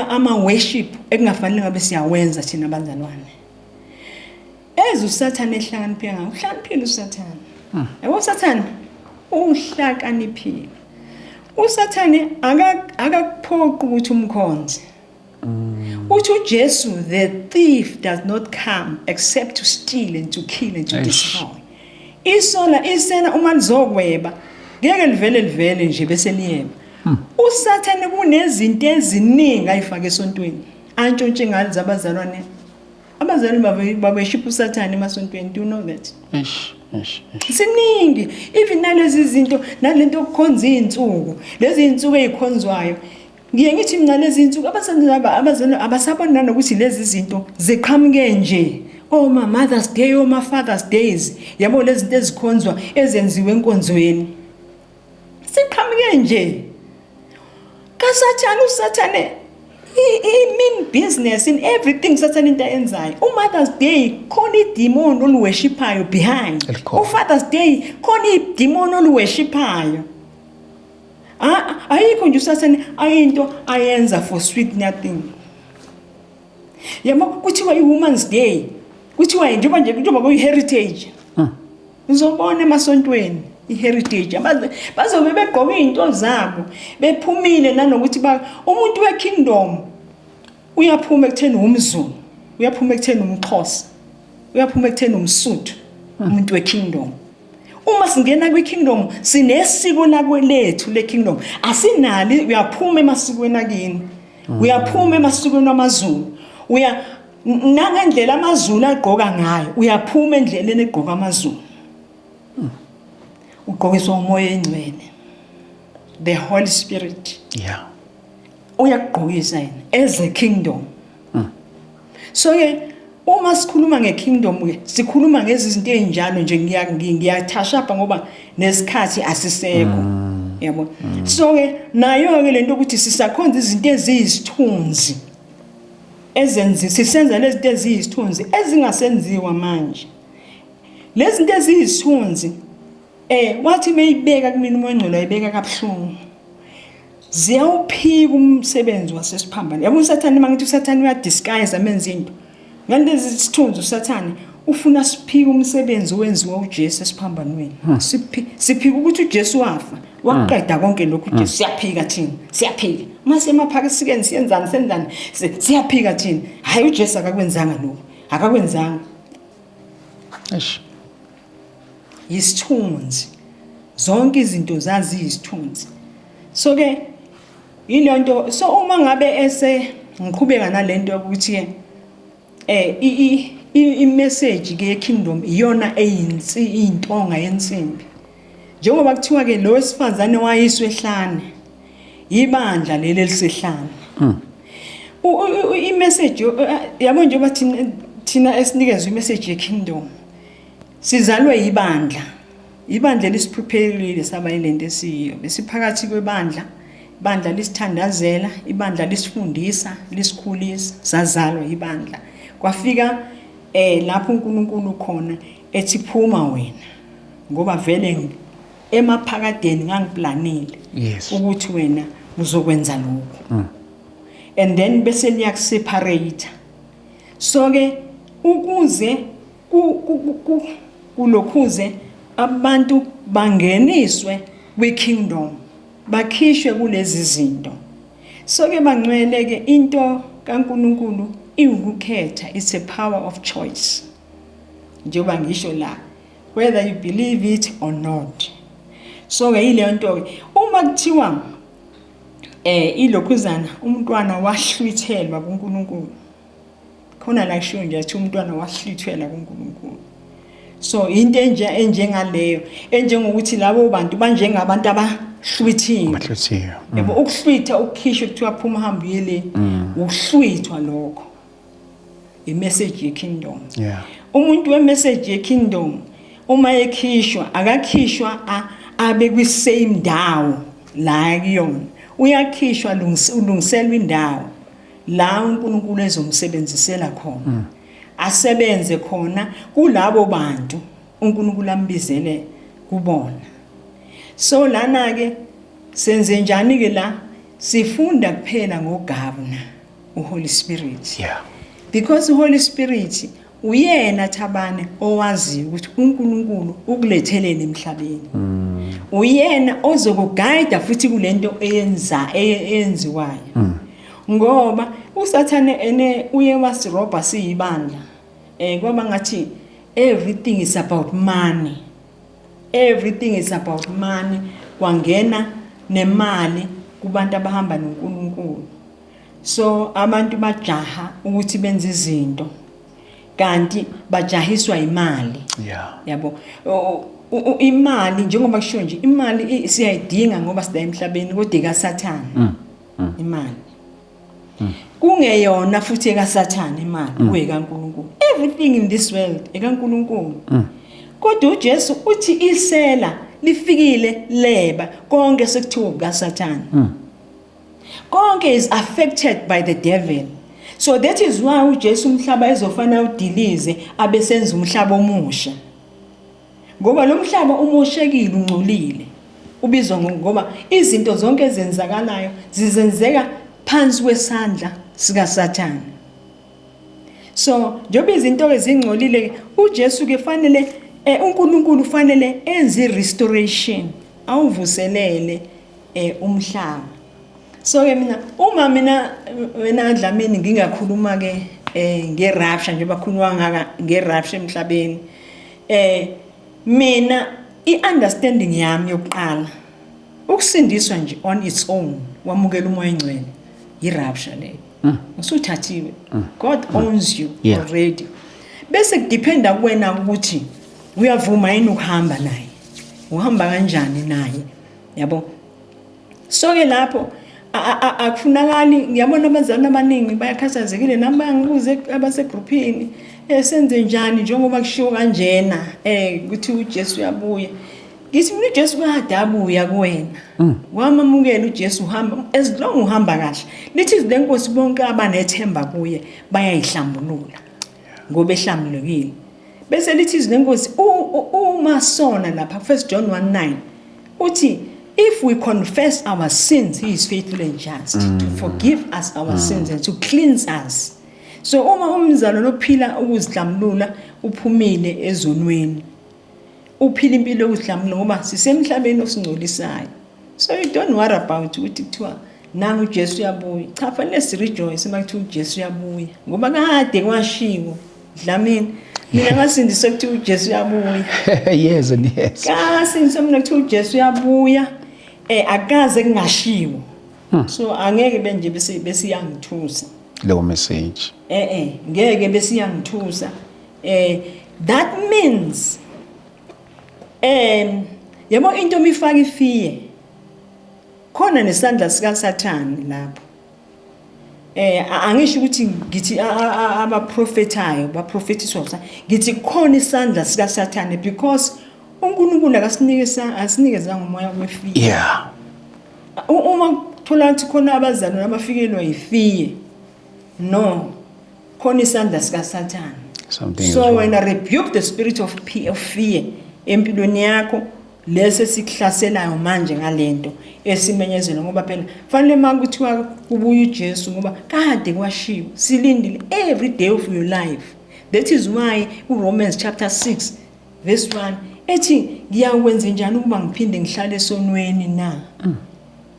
ama worship ekungafanele ngabe siyawenza thina abazalwane. Eze uSathane ehlakaniphe ngayo, uhlakaniphile uSathane. Yabo uSathane uhlakaniphile. uSathane akakuphoqi ukuthi umkhonze. Uthi uJesu, the thief does not come except to steal and to kill and to destroy. Isola isena uma lizokweba ngeke livele nje bese liyeba. uSathane kunezinto eziningi ayifake esontweni, antshontshe ngazo abazalwane. Abazalwane babeshipha uSathane emasontweni, do you know that? Eish, eish, eish. Siningi, even nalezi zinto, nalento yokukhonza izinsuku, lezi zinsuku ezikhonzwayo. Ngiye ngithi mina lezi zinsuku abazalwane abasaboni nanokuthi lezi zinto ziqhamuke nje. Oma Mother's Day, oma Father's Days, yabo lezi zinto ezikhonzwa ezenziwe enkonzweni. Siqhamuke nje. KaSathane, uSathane i mean business in everything. Sathane into ayenzayo. UMother's Day khona idemon oluworshiphayo behind. UFather's Day khona idemon oluworshiphayo. Ayikho nje uSathane ayinto ayenza for sweet nothing. Yabo kuthiwa iWomen's Day, kuthiwa njengoba nje njengoba kuyi heritage. Uzobona emasontweni i-heritage bazobe begqoke izinto zabo bephumile, nanokuthi umuntu we-kingdom uyaphuma ekutheni umZulu, uyaphuma ekutheni umXhosa, uyaphuma ekutheni umSuthu. Umuntu we-kingdom, uma singena kwi-kingdom sinesiko lakwelethu le-kingdom, asinali. Uyaphuma emasikweni akini, uyaphuma emasikweni amaZulu, uya nangendlela amaZulu agqoka ngayo, uyaphuma endleleni egqoka amaZulu, ugqokiswa uMoya eNgcwele, the Holy Spirit. Uyakugqokisa yena as a kingdom. So ke uma sikhuluma ngekingdom ke sikhuluma ngezinto ezinjalo nje. Ngiyatoucha apha ngoba nesikhathi asisekho, yabo. So ke nayo ke lento ukuthi sisakhonza izinto eziyisithunzi, ezenzi sisenza lezi zinto eziyisithunzi ezingasenziwa manje, lezi zinto eziyisithunzi. Wathi meyibeka kumina uMoya oNgcwele, wayibeka kabuhlungu, ziyawuphika umsebenzi wasesiphambano. Yabo uSathane, uma ngithi uSathane uyadisguise amenza into ngalezi sithunzi, uSathane ufuna siphike umsebenzi owenziwa uJesu esiphambanweni. Siphika ukuthi uJesu wafa waqeda konke lokhu. uJesu siyaphika thina, siyaphika mase emaphakisikeni, siyenzani, senzani, siyaphika thina, hayi uJesu akakwenzanga lokhu, akakwenzanga. Eish. Isithunzi, zonke izinto zaziyisithunzi. So ke yilonto. So uma ngabe ese ngiqhubeka nalento yokuthi ke i-message ke kingdom iyona eyinsi intonga yensimbi, njengoba kuthiwa ke lo wesifazane wayiswe ehlane, ibandla leli elisehlane. I-message yabo, njengoba thina esinikezwe i-message ye-kingdom, sizalwe ibandla, ibandla lisiprepare saba yilento esiyiyo. Besiphakathi kwebandla, ibandla lisithandazela, ibandla lisifundisa, lisikhulisa, sazalwa ibandla. Kwafika lapho uNkulunkulu khona ethi, "Phuma wena, ngoba vele emaphakadeni ngangiplanile ukuthi wena uzokwenza lokhu." And then bese liyakuseparate. So ke ukuze kulokhuze abantu bangeniswe kwi-kingdom, bakhishwe kulezi zinto. So ke bangcwele ke, into kaNkuluNkulu iwukukhetha, it's a power of choice. Njengoba ngisho la, whether you believe it or not. So ke yileyo nto ke uma kuthiwa ilokhuzana umntwana wahlwithelwa kuNkulunkulu. Khona la kushiwo nje athi umntwana wahlwithelwa kuNkulunkulu. So into enje enjengaleyo, enjengokuthi labo bantu banjengabantu abahlwithiwe. Bahlwithiwe. Yabo, ukuhlwitha, ukukhishwa, kuthiwa phuma, hamba uye le, ukuhlwithwa lokho, i-message ye-kingdom. Umuntu we-message ye-kingdom uma ekhishwa, akakhishwa abe kwi-same ndawo la kuyona. Uyakhishwa, ulungiselwa indawo la uNkulunkulu ezomsebenzisela khona, asebenze khona kulabo bantu uNkulunkulu ambizele kubona. So lana ke senze njani ke la? Sifunda kuphela ngogovernor, uHoly Spirit, because uHoly Spirit uyena Thabane owaziyo ukuthi uNkulunkulu ukuletheleni emhlabeni. Uyena ozokuguide futhi kulento eyenza eyenziwayo, ngoba uSathane ene uye wasirobha siyibandla. Kwaba ngathi everything is about money, everything is about money. Kwangena nemali kubantu abahamba noNkulunkulu. So abantu bajaha ukuthi benze izinto, kanti bajahiswa imali. Yabo, imali, njengoba kushiwo nje, imali siyayidinga ngoba sila emhlabeni, kodwa ikaSathane imali. Kungeyona futhi ekaSathane imali, kuyekaNkulunkulu. Everything in this world ekaNkulunkulu, kodwa uJesu uthi isela lifikile leba konke, sekuthiwa kukaSathane. Konke is affected by the devil. So that is why uJesu umhlaba ezofana udilize, abesenza umhlaba omusha, ngoba lo mhlaba umoshekile, ungcolile, ubizwa ngoba izinto zonke ezenzakalayo zizenzeka phansi kwesandla sikaSathane. So njengoba izinto ke zingcolile, uJesu ke fanele uNkulunkulu fanele enze restoration, awuvuselele umhlaba. So ke mina, uma mina wena Dlamini ngingakhuluma ke ngerapture, njengoba khulunywa ngaka ngerapture emhlabeni, mina i-understanding yami yokuqala, ukusindiswa nje on its own, wamukela uMoya oNgcwele, i-rapture leyo, usuthathiwe, God owns you already. Bese kudependa kuwena ukuthi uyavuma yini ukuhamba naye, uhamba kanjani naye, yabo. So ke lapho akufunakali. Ngiyabona abazali abaningi bayakhathazekile, nami bayangibuza abasegruphini, senze njani njengoba kushiwo kanjena ukuthi uJesu uyabuya? Ngithi mina, uJesu kade abuya kuwena, wamamukela uJesu, uhamba, as long uhamba kahle. Lithi izwi leNkosi, bonke abanethemba kuye bayayihlambulula ngoba ehlambulukile. Bese lithi izwi leNkosi, uma sona lapha, 1 John 1:9 uthi, "If we confess our sins, he is faithful and just to forgive us our sins and to cleanse us." So uma umzalwane ophila ukuzihlambulula, uphumile ezonweni, uphila impilo yokuzihlambulula, ngoba sisemhlabeni osingcolisayo. So you don't worry about ukuthi kuthiwa nangu uJesu uyabuya. Cha, fanele sirejoice uma kuthiwa uJesu uyabuya, ngoba kade kwashiwo, Dlamini. Mina ngasindiswa kuthiwa uJesu uyabuya. Yes and yes. Ngasindiswa mina kuthiwa uJesu uyabuya. Akaze kungashiwo. So angeke benje bese besiyangithusa. Leyo message. Ngeke besiyangithusa. That means yabo into mifaka ifear. Khona nesandla sika Sathane lapho. Angisho ukuthi ngithi abaprofethayo baprofetiswa, ngithi khona isandla sika Sathane because uNkulunkulu akasinikeza asinikezanga umoya wefear. Uma kuthola ukuthi khona abazalwane abafikelwa yifear, no, khona isandla sika Sathane. Something is So wrong. When I rebuke the spirit of fear empilweni yakho, lese sikuhlaselayo manje ngalento esimenyezelo, ngoba phela fanele makuthiwa kubuya uJesu, ngoba kade kwashiwo, silindile every day of your life. That is why uRomans chapter 6 verse 1 ethi ngiyakwenza njani ukuba ngiphinde ngihlale esonweni na?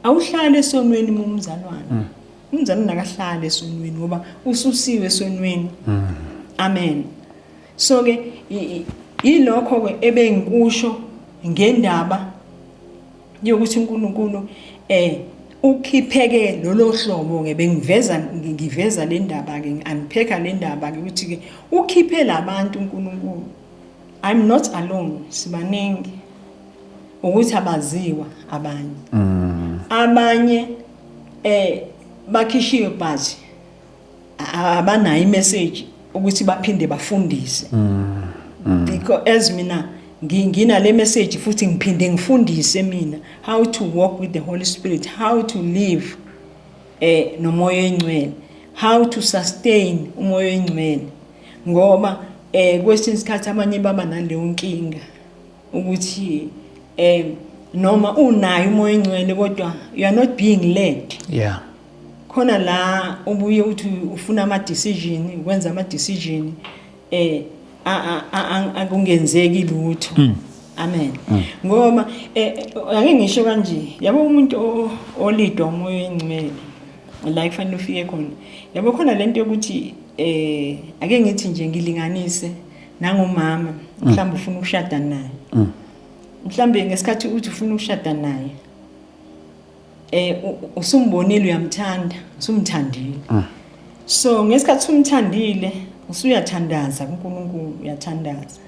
Awuhlale esonweni, mumzalwane. Umzalwane akahlale esonweni ngoba ususiwe esonweni. Amen. So ke ilokho ke ebengikusho ngendaba yokuthi uNkulunkulu ukhipheke lolo hlobo ke, bengiveza ngiveza le ndaba ke, ngi-unpacka le ndaba ke ukuthi ke ukhiphe labantu uNkulunkulu. I'm not alone, sibaningi, ukuthi abaziwa abanye. Abanye bakhishiwe, but abanayo imessage ukuthi baphinde bafundise, because as mina ngina le message futhi ngiphinde ngifundise mina how to walk with the Holy Spirit, how to live nomoya oyingcwele, how to sustain umoya oyingcwele, ngoba kwesinye isikhathi abanye baba naleyo nkinga ukuthi noma unayo umoya oyingcwele kodwa you are not being led. Khona la ubuye uthi ufuna ama decision, ukwenza ama decision akungenzeki lutho. Amen. Ngoba ake ngisho kanje, yabo, umuntu olidwa umoya oyingcwele la kufanele ufike khona, yabo, khona lento yokuthi ake ngithi nje ngilinganise nangomama, mhlawumbe ufuna ukushada naye, mhlawumbe ngesikhathi uthi ufuna ukushada naye usumbonile, uyamthanda, usumthandile. So ngesikhathi umthandile usuyathandaza kuNkulunkulu, uyathandaza,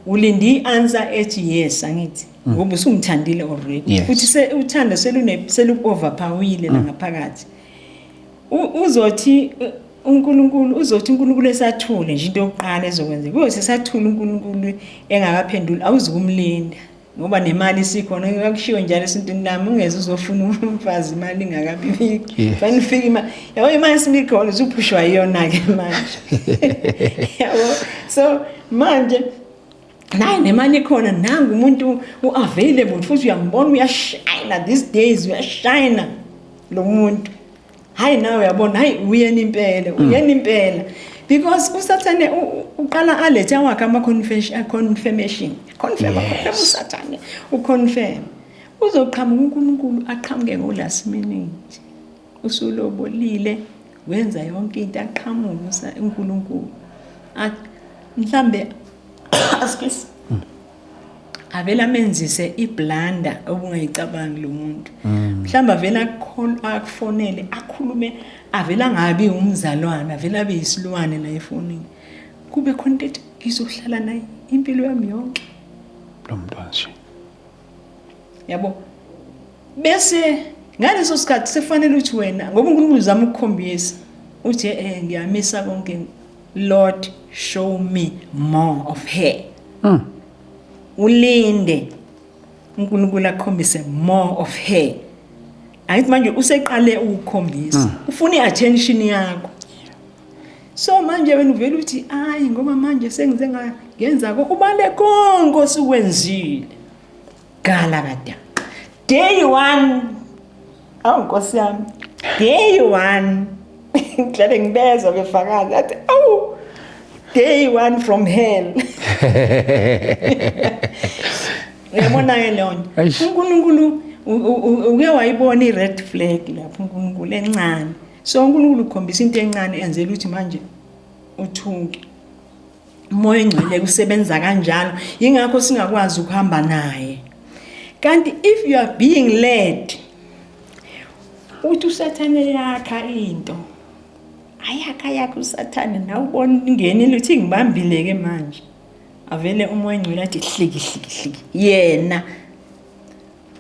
ulinde i-answer ethi yes, angithi, ngoba usumthandile already. Futhi uthando selune selu overpowerile la ngaphakathi. Uzothi uNkulunkulu, uzothi uNkulunkulu esathule nje, into yokuqala ezokwenzeka kuyothi esathule uNkulunkulu engakaphenduli, awuzukumlinda ngoba nemali isikhona. Ngakushiwo njalo esintwini lami, ungeze uzofuna umfazi imali ingakabibiki. Fanele ufike imali, yabo, imali isibikhona, usuphushwa yiyona-ke manje, yabo. So manje naye nemali ikhona, nangu umuntu u-available futhi uyambona uyashayina these days, uyashayina lo muntu. Hayi, nawe uyabona, hayi, uyena impela, uyena impela, because usathane uqala alethe awakhe ama-confession, confirmation, confirm. Confirm, usathane uconfirm, uzoqhamuka uNkulunkulu, aqhamuke ngo-last minute, usulobolile, wenza yonke into, aqhamuke uNkulunkulu. Mhlambe, excuse, avele amenzise iblunder obungayicabangi lo muntu. Mhlawumbe avele akufonele, akhulume, avele angabi umzalwane, avele abe yisilwane la efonini, kube khona into ethi ngizohlala naye impilo yami yonke. Lo mntwana nje. Yabo, bese ngaleso sikhathi sekufanele ukuthi wena, ngoba uNkulunkulu uzama ukukhombisa, uthi ngiyamisa konke, Lord, show me more of her. Ulinde uNkulunkulu akukhombise more of her. Angithi manje useqale ukukhombisa, ufuna i-attention yakho. So manje wena uvela uthi ayi, ngoba manje sengize ngenza ko ubale konke osukwenzile gala kada day one. Awu Nkosi yami, day one, ngihlale ngibezwa befakaza, athi awu, day one from hell. Uyabona-ke leyo nto. Eish. UNkulunkulu uke wayibona i-red flag lapho uNkulunkulu encane. So uNkulunkulu ukhombisa into encane enzela ukuthi manje uthuke. Umoya Oyingcwele kusebenza kanjalo, yingakho singakwazi ukuhamba naye. Kanti if you are being led, uthi uSathane yakha into, ayakha yakha uSathane, nawe ubona ingenile, uthi ngibambile ke manje, avele uMoya Oyingcwele athi hliki hliki hliki, yena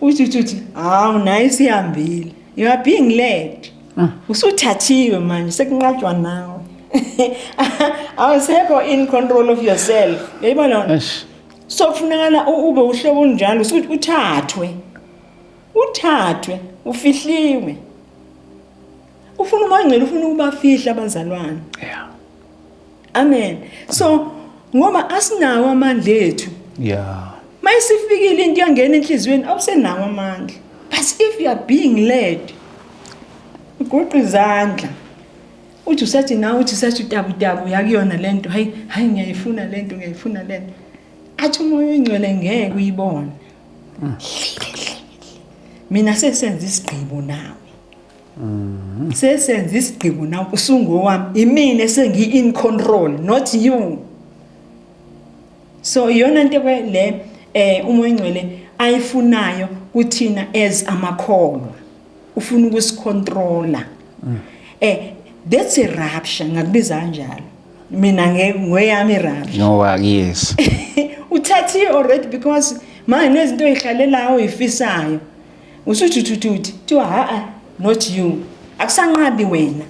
uthi hawu, naye sihambile. You are being led, usuthathiwe manje, sekunqatshwa nawe, awusekho in control of yourself, uyayibona? Eish. So kufunekala ube uhlobo olunjalo, usuthi uthathwe ufihliwe. Ufuna uMoya Ongcwele, ufuna ukubafihla abazalwane. Amen. So ngoba asinawo amandla ethu, mayisifikile into yangena enhliziyweni, awusenawo amandla. But if you are being led, ugoqa izandla, uthi usathi nawe, uthi sathi utabu tabu yakuyona lento, hayi hayi, ngiyayifuna lento, ngiyayifuna lento, athi uMoya Oyingcwele ngeke uyibone, mina sesenza isigqibo nawe, sesenza isigqibo nawe, usungowami, imina sengi in control, not you. So iyona into ke le uMoya Oyingcwele ayifunayo kuthina as amakholwa, ufuna ukusicontrola. That's a rapture, ngakubiza kanjalo mina ngeyami rapture. No, yes. Uthathiwe already, because manje nezinto oyihlalelayo oyifisayo, usuthi uthi uthi thiwa ha, not you, akusanqabi wena.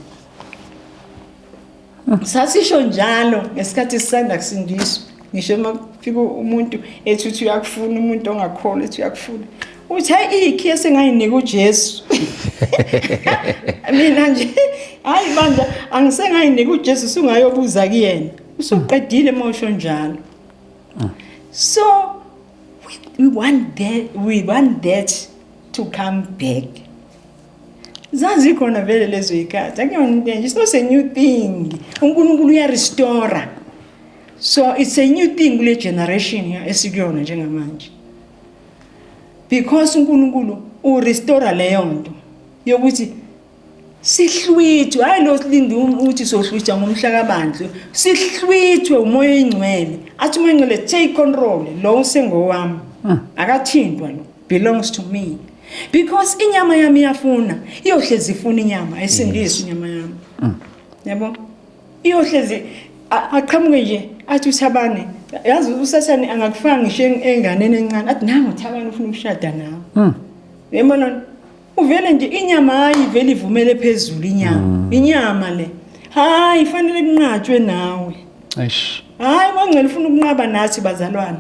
Sasisho njalo ngesikhathi sisanda kusindiswa, ngisho uma kufika umuntu ethi uthi uyakufuna, umuntu ongakholwa ethi uyakufuna, uthi hayi, ikhiye sengayinika uJesu mina nje, hayi bandla, angisengayinika uJesu, usungayobuza kuyena, usuqedile mosho njalo. So we want that to come back. Zazikhona vele lezo yikhathi, akuyona into entsha, it's not a new thing. UNkulunkulu uyarestore, so it's a new thing kule generation esikuyona njengamanje, because uNkulunkulu urestore leyo nto yokuthi sihlwithwe, hayi lo silinde ukuthi sohlwithwa ngomhla kabandla, sihlwithwe uMoya Oyingcwele, athi uMoya Oyingcwele, take control, lo usengowami, akathintwa, lo belongs to me, because inyama yami iyafuna, iyohlezi ifuna inyama, ayisindiswa inyama yami, yabo, iyohlezi aqhamuke nje athi uthabane, yazi uSathane angakufaka ngisho enganeni encane, athi nangu uthabane ufuna ukushada nawe, uyabona? Uvele nje inyama, hayi, vele ivumele phezulu inyama, inyama le, hayi, fanele kunqatshwe nawe. Eish. Hayi, bangcela ufuna ukunqaba nathi bazalwane,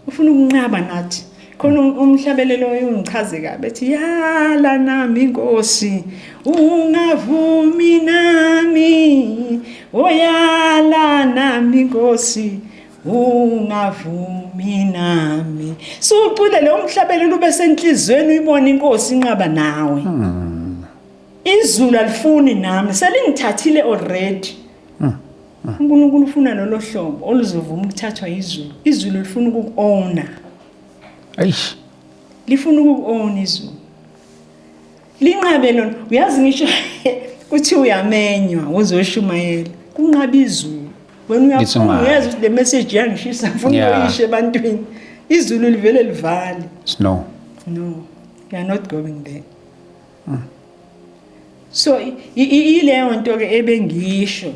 ufuna ukunqaba nathi. Khona umhlabelelo ungichaze kabi, ethi yala nami inkosi, ungavumi nami, oyala nami inkosi, ungavumi nami. Sucule lo mhlabelelo ube senhlizweni, uyibona inkosi inqaba nawe. Izulu alifuni nami, selingithathile already. UNkulunkulu ufuna lolo hlobo oluzovuma ukuthathwa izulu. Izulu lifuna ukuku-owna. Eish. Lifuna ukuku-owna izulu, linqabe lona. Uyazi ngisho kuthi uyamenywa uzoshumayela, kunqabe izulu, wena Lithi uyaphuma, ungayi. uyazi ukuthi le message yangishisa, ngifuna ukuyisho ebantwini, izulu livele livale. Snow. No, you are not going there. So ileyo nto ke ebengisho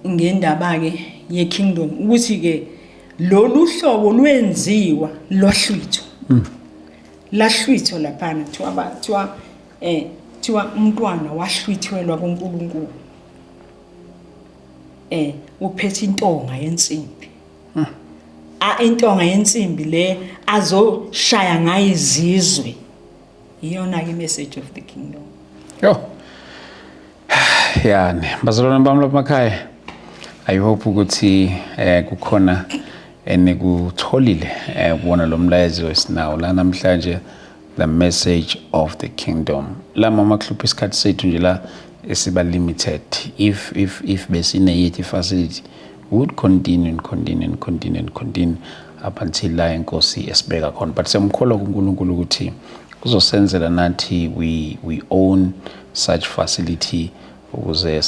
ngendaba ke ye kingdom, ukuthi ke lolu hlobo lwenziwa lohlwitho, lahlwitho laphana, thiwa thiwa thiwa umntwana wahlwithelwa kuNkulunkulu, uphethe intonga yensimbi, a intonga yensimbi le azoshaya ngayo izizwe, iyona ke message of the kingdom. Yo. Yani, bazalwane bami lapha emakhaya. I hope ukuthi kukhona enikutholile kubona lo mlayezo esinawo la namhlanje, the message of the kingdom. La mama kuhlupha isikhathi sethu nje la esiba limited. If besine yethu facility, we would continue and continue and continue and continue up until la inkosi esibeka khona, but siyamkholwa kuNkulunkulu ukuthi uzosenzela nathi we own such facility. Ukuze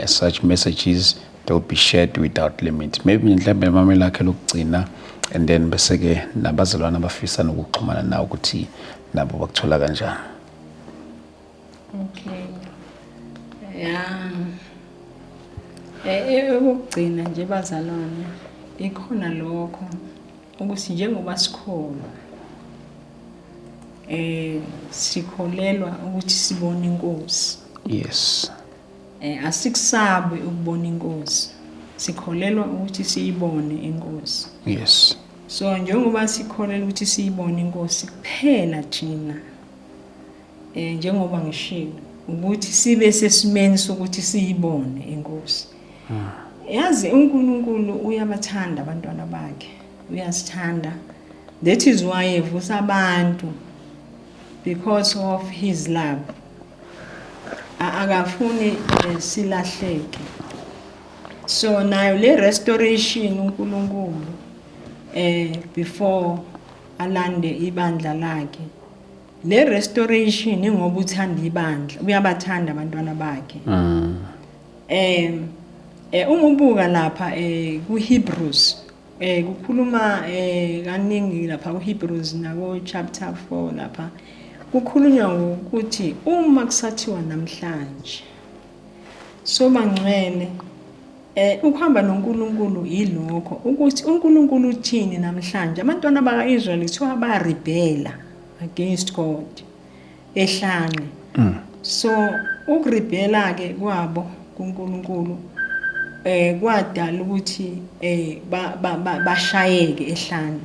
such messages, they'll be shared without limit. Maybe mhlawumbe mama lakhe lokugcina, and then bese ke nabazalwane abafisa nokuxhumana nawe ukuthi nabo bakuthola kanjani. Okay. Ya. Ukugcina nje bazalwane, ikhona lokho ukuthi njengoba sikholwa, sikholelwa ukuthi sibone inkosi. Asikusabi ukubona inkosi. Sikholelwa ukuthi siyibone inkosi. So njengoba sikholelwa ukuthi siyibone inkosi kuphela, thina njengoba ngishilo ukuthi sibe sesimeni sokuthi siyibone inkosi. Yazi uNkulunkulu uyabathanda abantwana bakhe. Uyasithanda. That is why evusa abantu, because of his love. Akafuni silahleke. So nayo le restoration uNkulunkulu before alande ibandla lakhe. Le restoration ingoba uthanda ibandla, uyabathanda abantwana bakhe. Uma ubuka lapha kuHebrews, kukhuluma kaningi lapha kuHebrews nako chapter 4, lapha kukhulunywa ngokuthi uma kusathiwa namhlanje sobangcwele, ukuhamba noNkulunkulu yilokho ukuthi uNkulunkulu uthini namhlanje. Abantwana bakaIsrael kuthiwa ba rebel against God ehlane. So ukurebela ke kwabo kuNkulunkulu kwadala ukuthi bashayeke ehlane.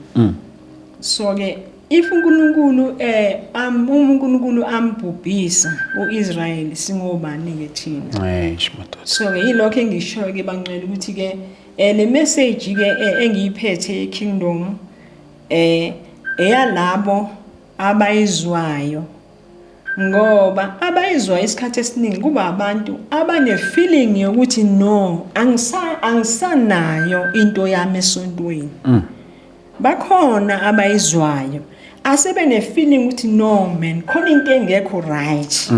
So ke if uNkulunkulu eh am uma uNkulunkulu ambhubhisa uIsrael, singobani ke thina? Eish madoda. So ke yilokho engishoyo ke bangcwele ukuthi ke le message ke engiyiphethe kingdom eyalabo abayizwayo, ngoba abayizwayo isikhathi esiningi kuba abantu abane feeling yokuthi no, angisanayo into yami esontweni. Bakhona abayizwayo asebene feeling ukuthi no man, khona into engekho right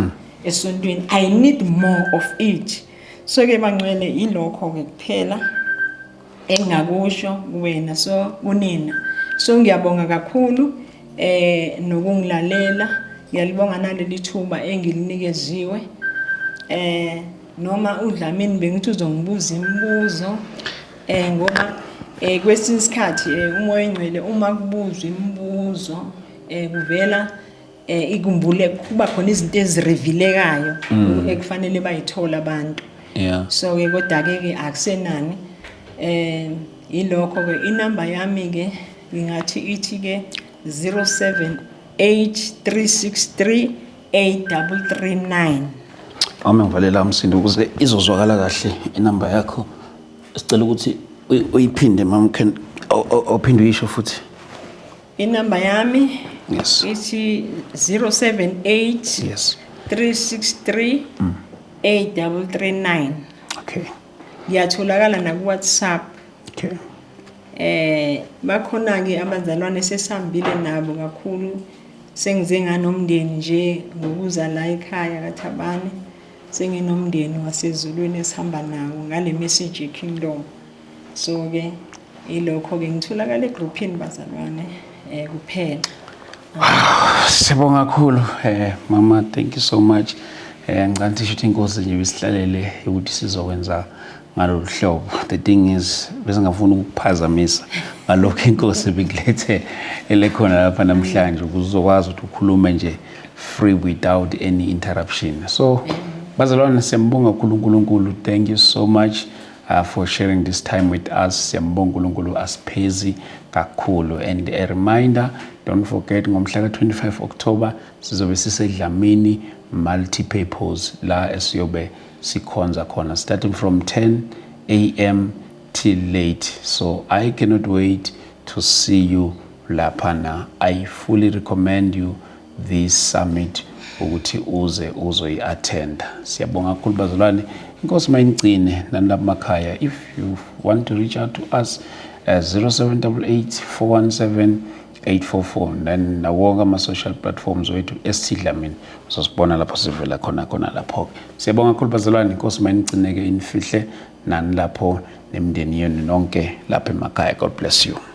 esontweni, I need more of it. So ke bangcwele, yilokho ke kuphela engingakusho kuwena, so kunina. So ngiyabonga kakhulu nokungilalela. Ngiyalibonga naleli thuba engilinikeziwe. Noma uDlamini bengithi uzongibuza imibuzo, ngoba kwesinye isikhathi uMoya oNgcwele uma kubuzwa imibuzo kuvela ikumbule, kuba khona izinto ezirevealekayo ekufanele bayithola abantu. So ke kodwa ke akusenani, ilokho ke. Inamba yami ke ngingathi ithi ke 078363 8339. Ame ngivalela umsindo ukuze izozwakala kahle inamba yakho. Sicela ukuthi uyiphinde mama, can ophinde uyisho futhi. Inamba yami ithi 078 363 8339. Ngiyatholakala na ku WhatsApp. Bakhona ke abazalwane sesihambile nabo kakhulu, sengize nganomndeni nje ngokuza la ekhaya kaThabane, senginomndeni wasezulwini esihamba nawo ngale message kingdom. So ke ilokho ke, ngitholakala egroupini bazalwane kuphela. Siyabonga kakhulu mama, thank you so much. Ngicela ukuthi inkosi nje bisihlalele ukuthi sizokwenza ngalolu hlobo. The thing is bese ngafuna ukukuphazamisa ngalokho inkosi bikulethe elekhona lapha namhlanje ukuze uzokwazi ukuthi ukhulume nje free without any interruption. So bazalwane, siyambonga kakhulu uNkulunkulu. Thank you so much for sharing this time with us. Siyambonga uNkulunkulu, asiphezi kakhulu. And a reminder, don't forget, ngomhla ka-25 October sizobe siseDlamini Multi-Purpose la esiyobe sikhonza khona starting from 10 a.m. till late. So I cannot wait to see you laphana. I fully recommend you this summit ukuthi uze uzoyi-attenda. Siyabonga kakhulu bazalwane. Inkosi mayinigcine nani lapha emakhaya. If you want to reach out to us, 0788 417. 844. Then nawonke ama-social platforms wethu, ST Dlamini, uzosibona lapho sivela khona khona lapho-ke. Siyabonga kakhulu bazalwane. Inkosi mayinigcineke, inifihle nani lapho nemindeni yenu nonke lapha emakhaya. God bless you.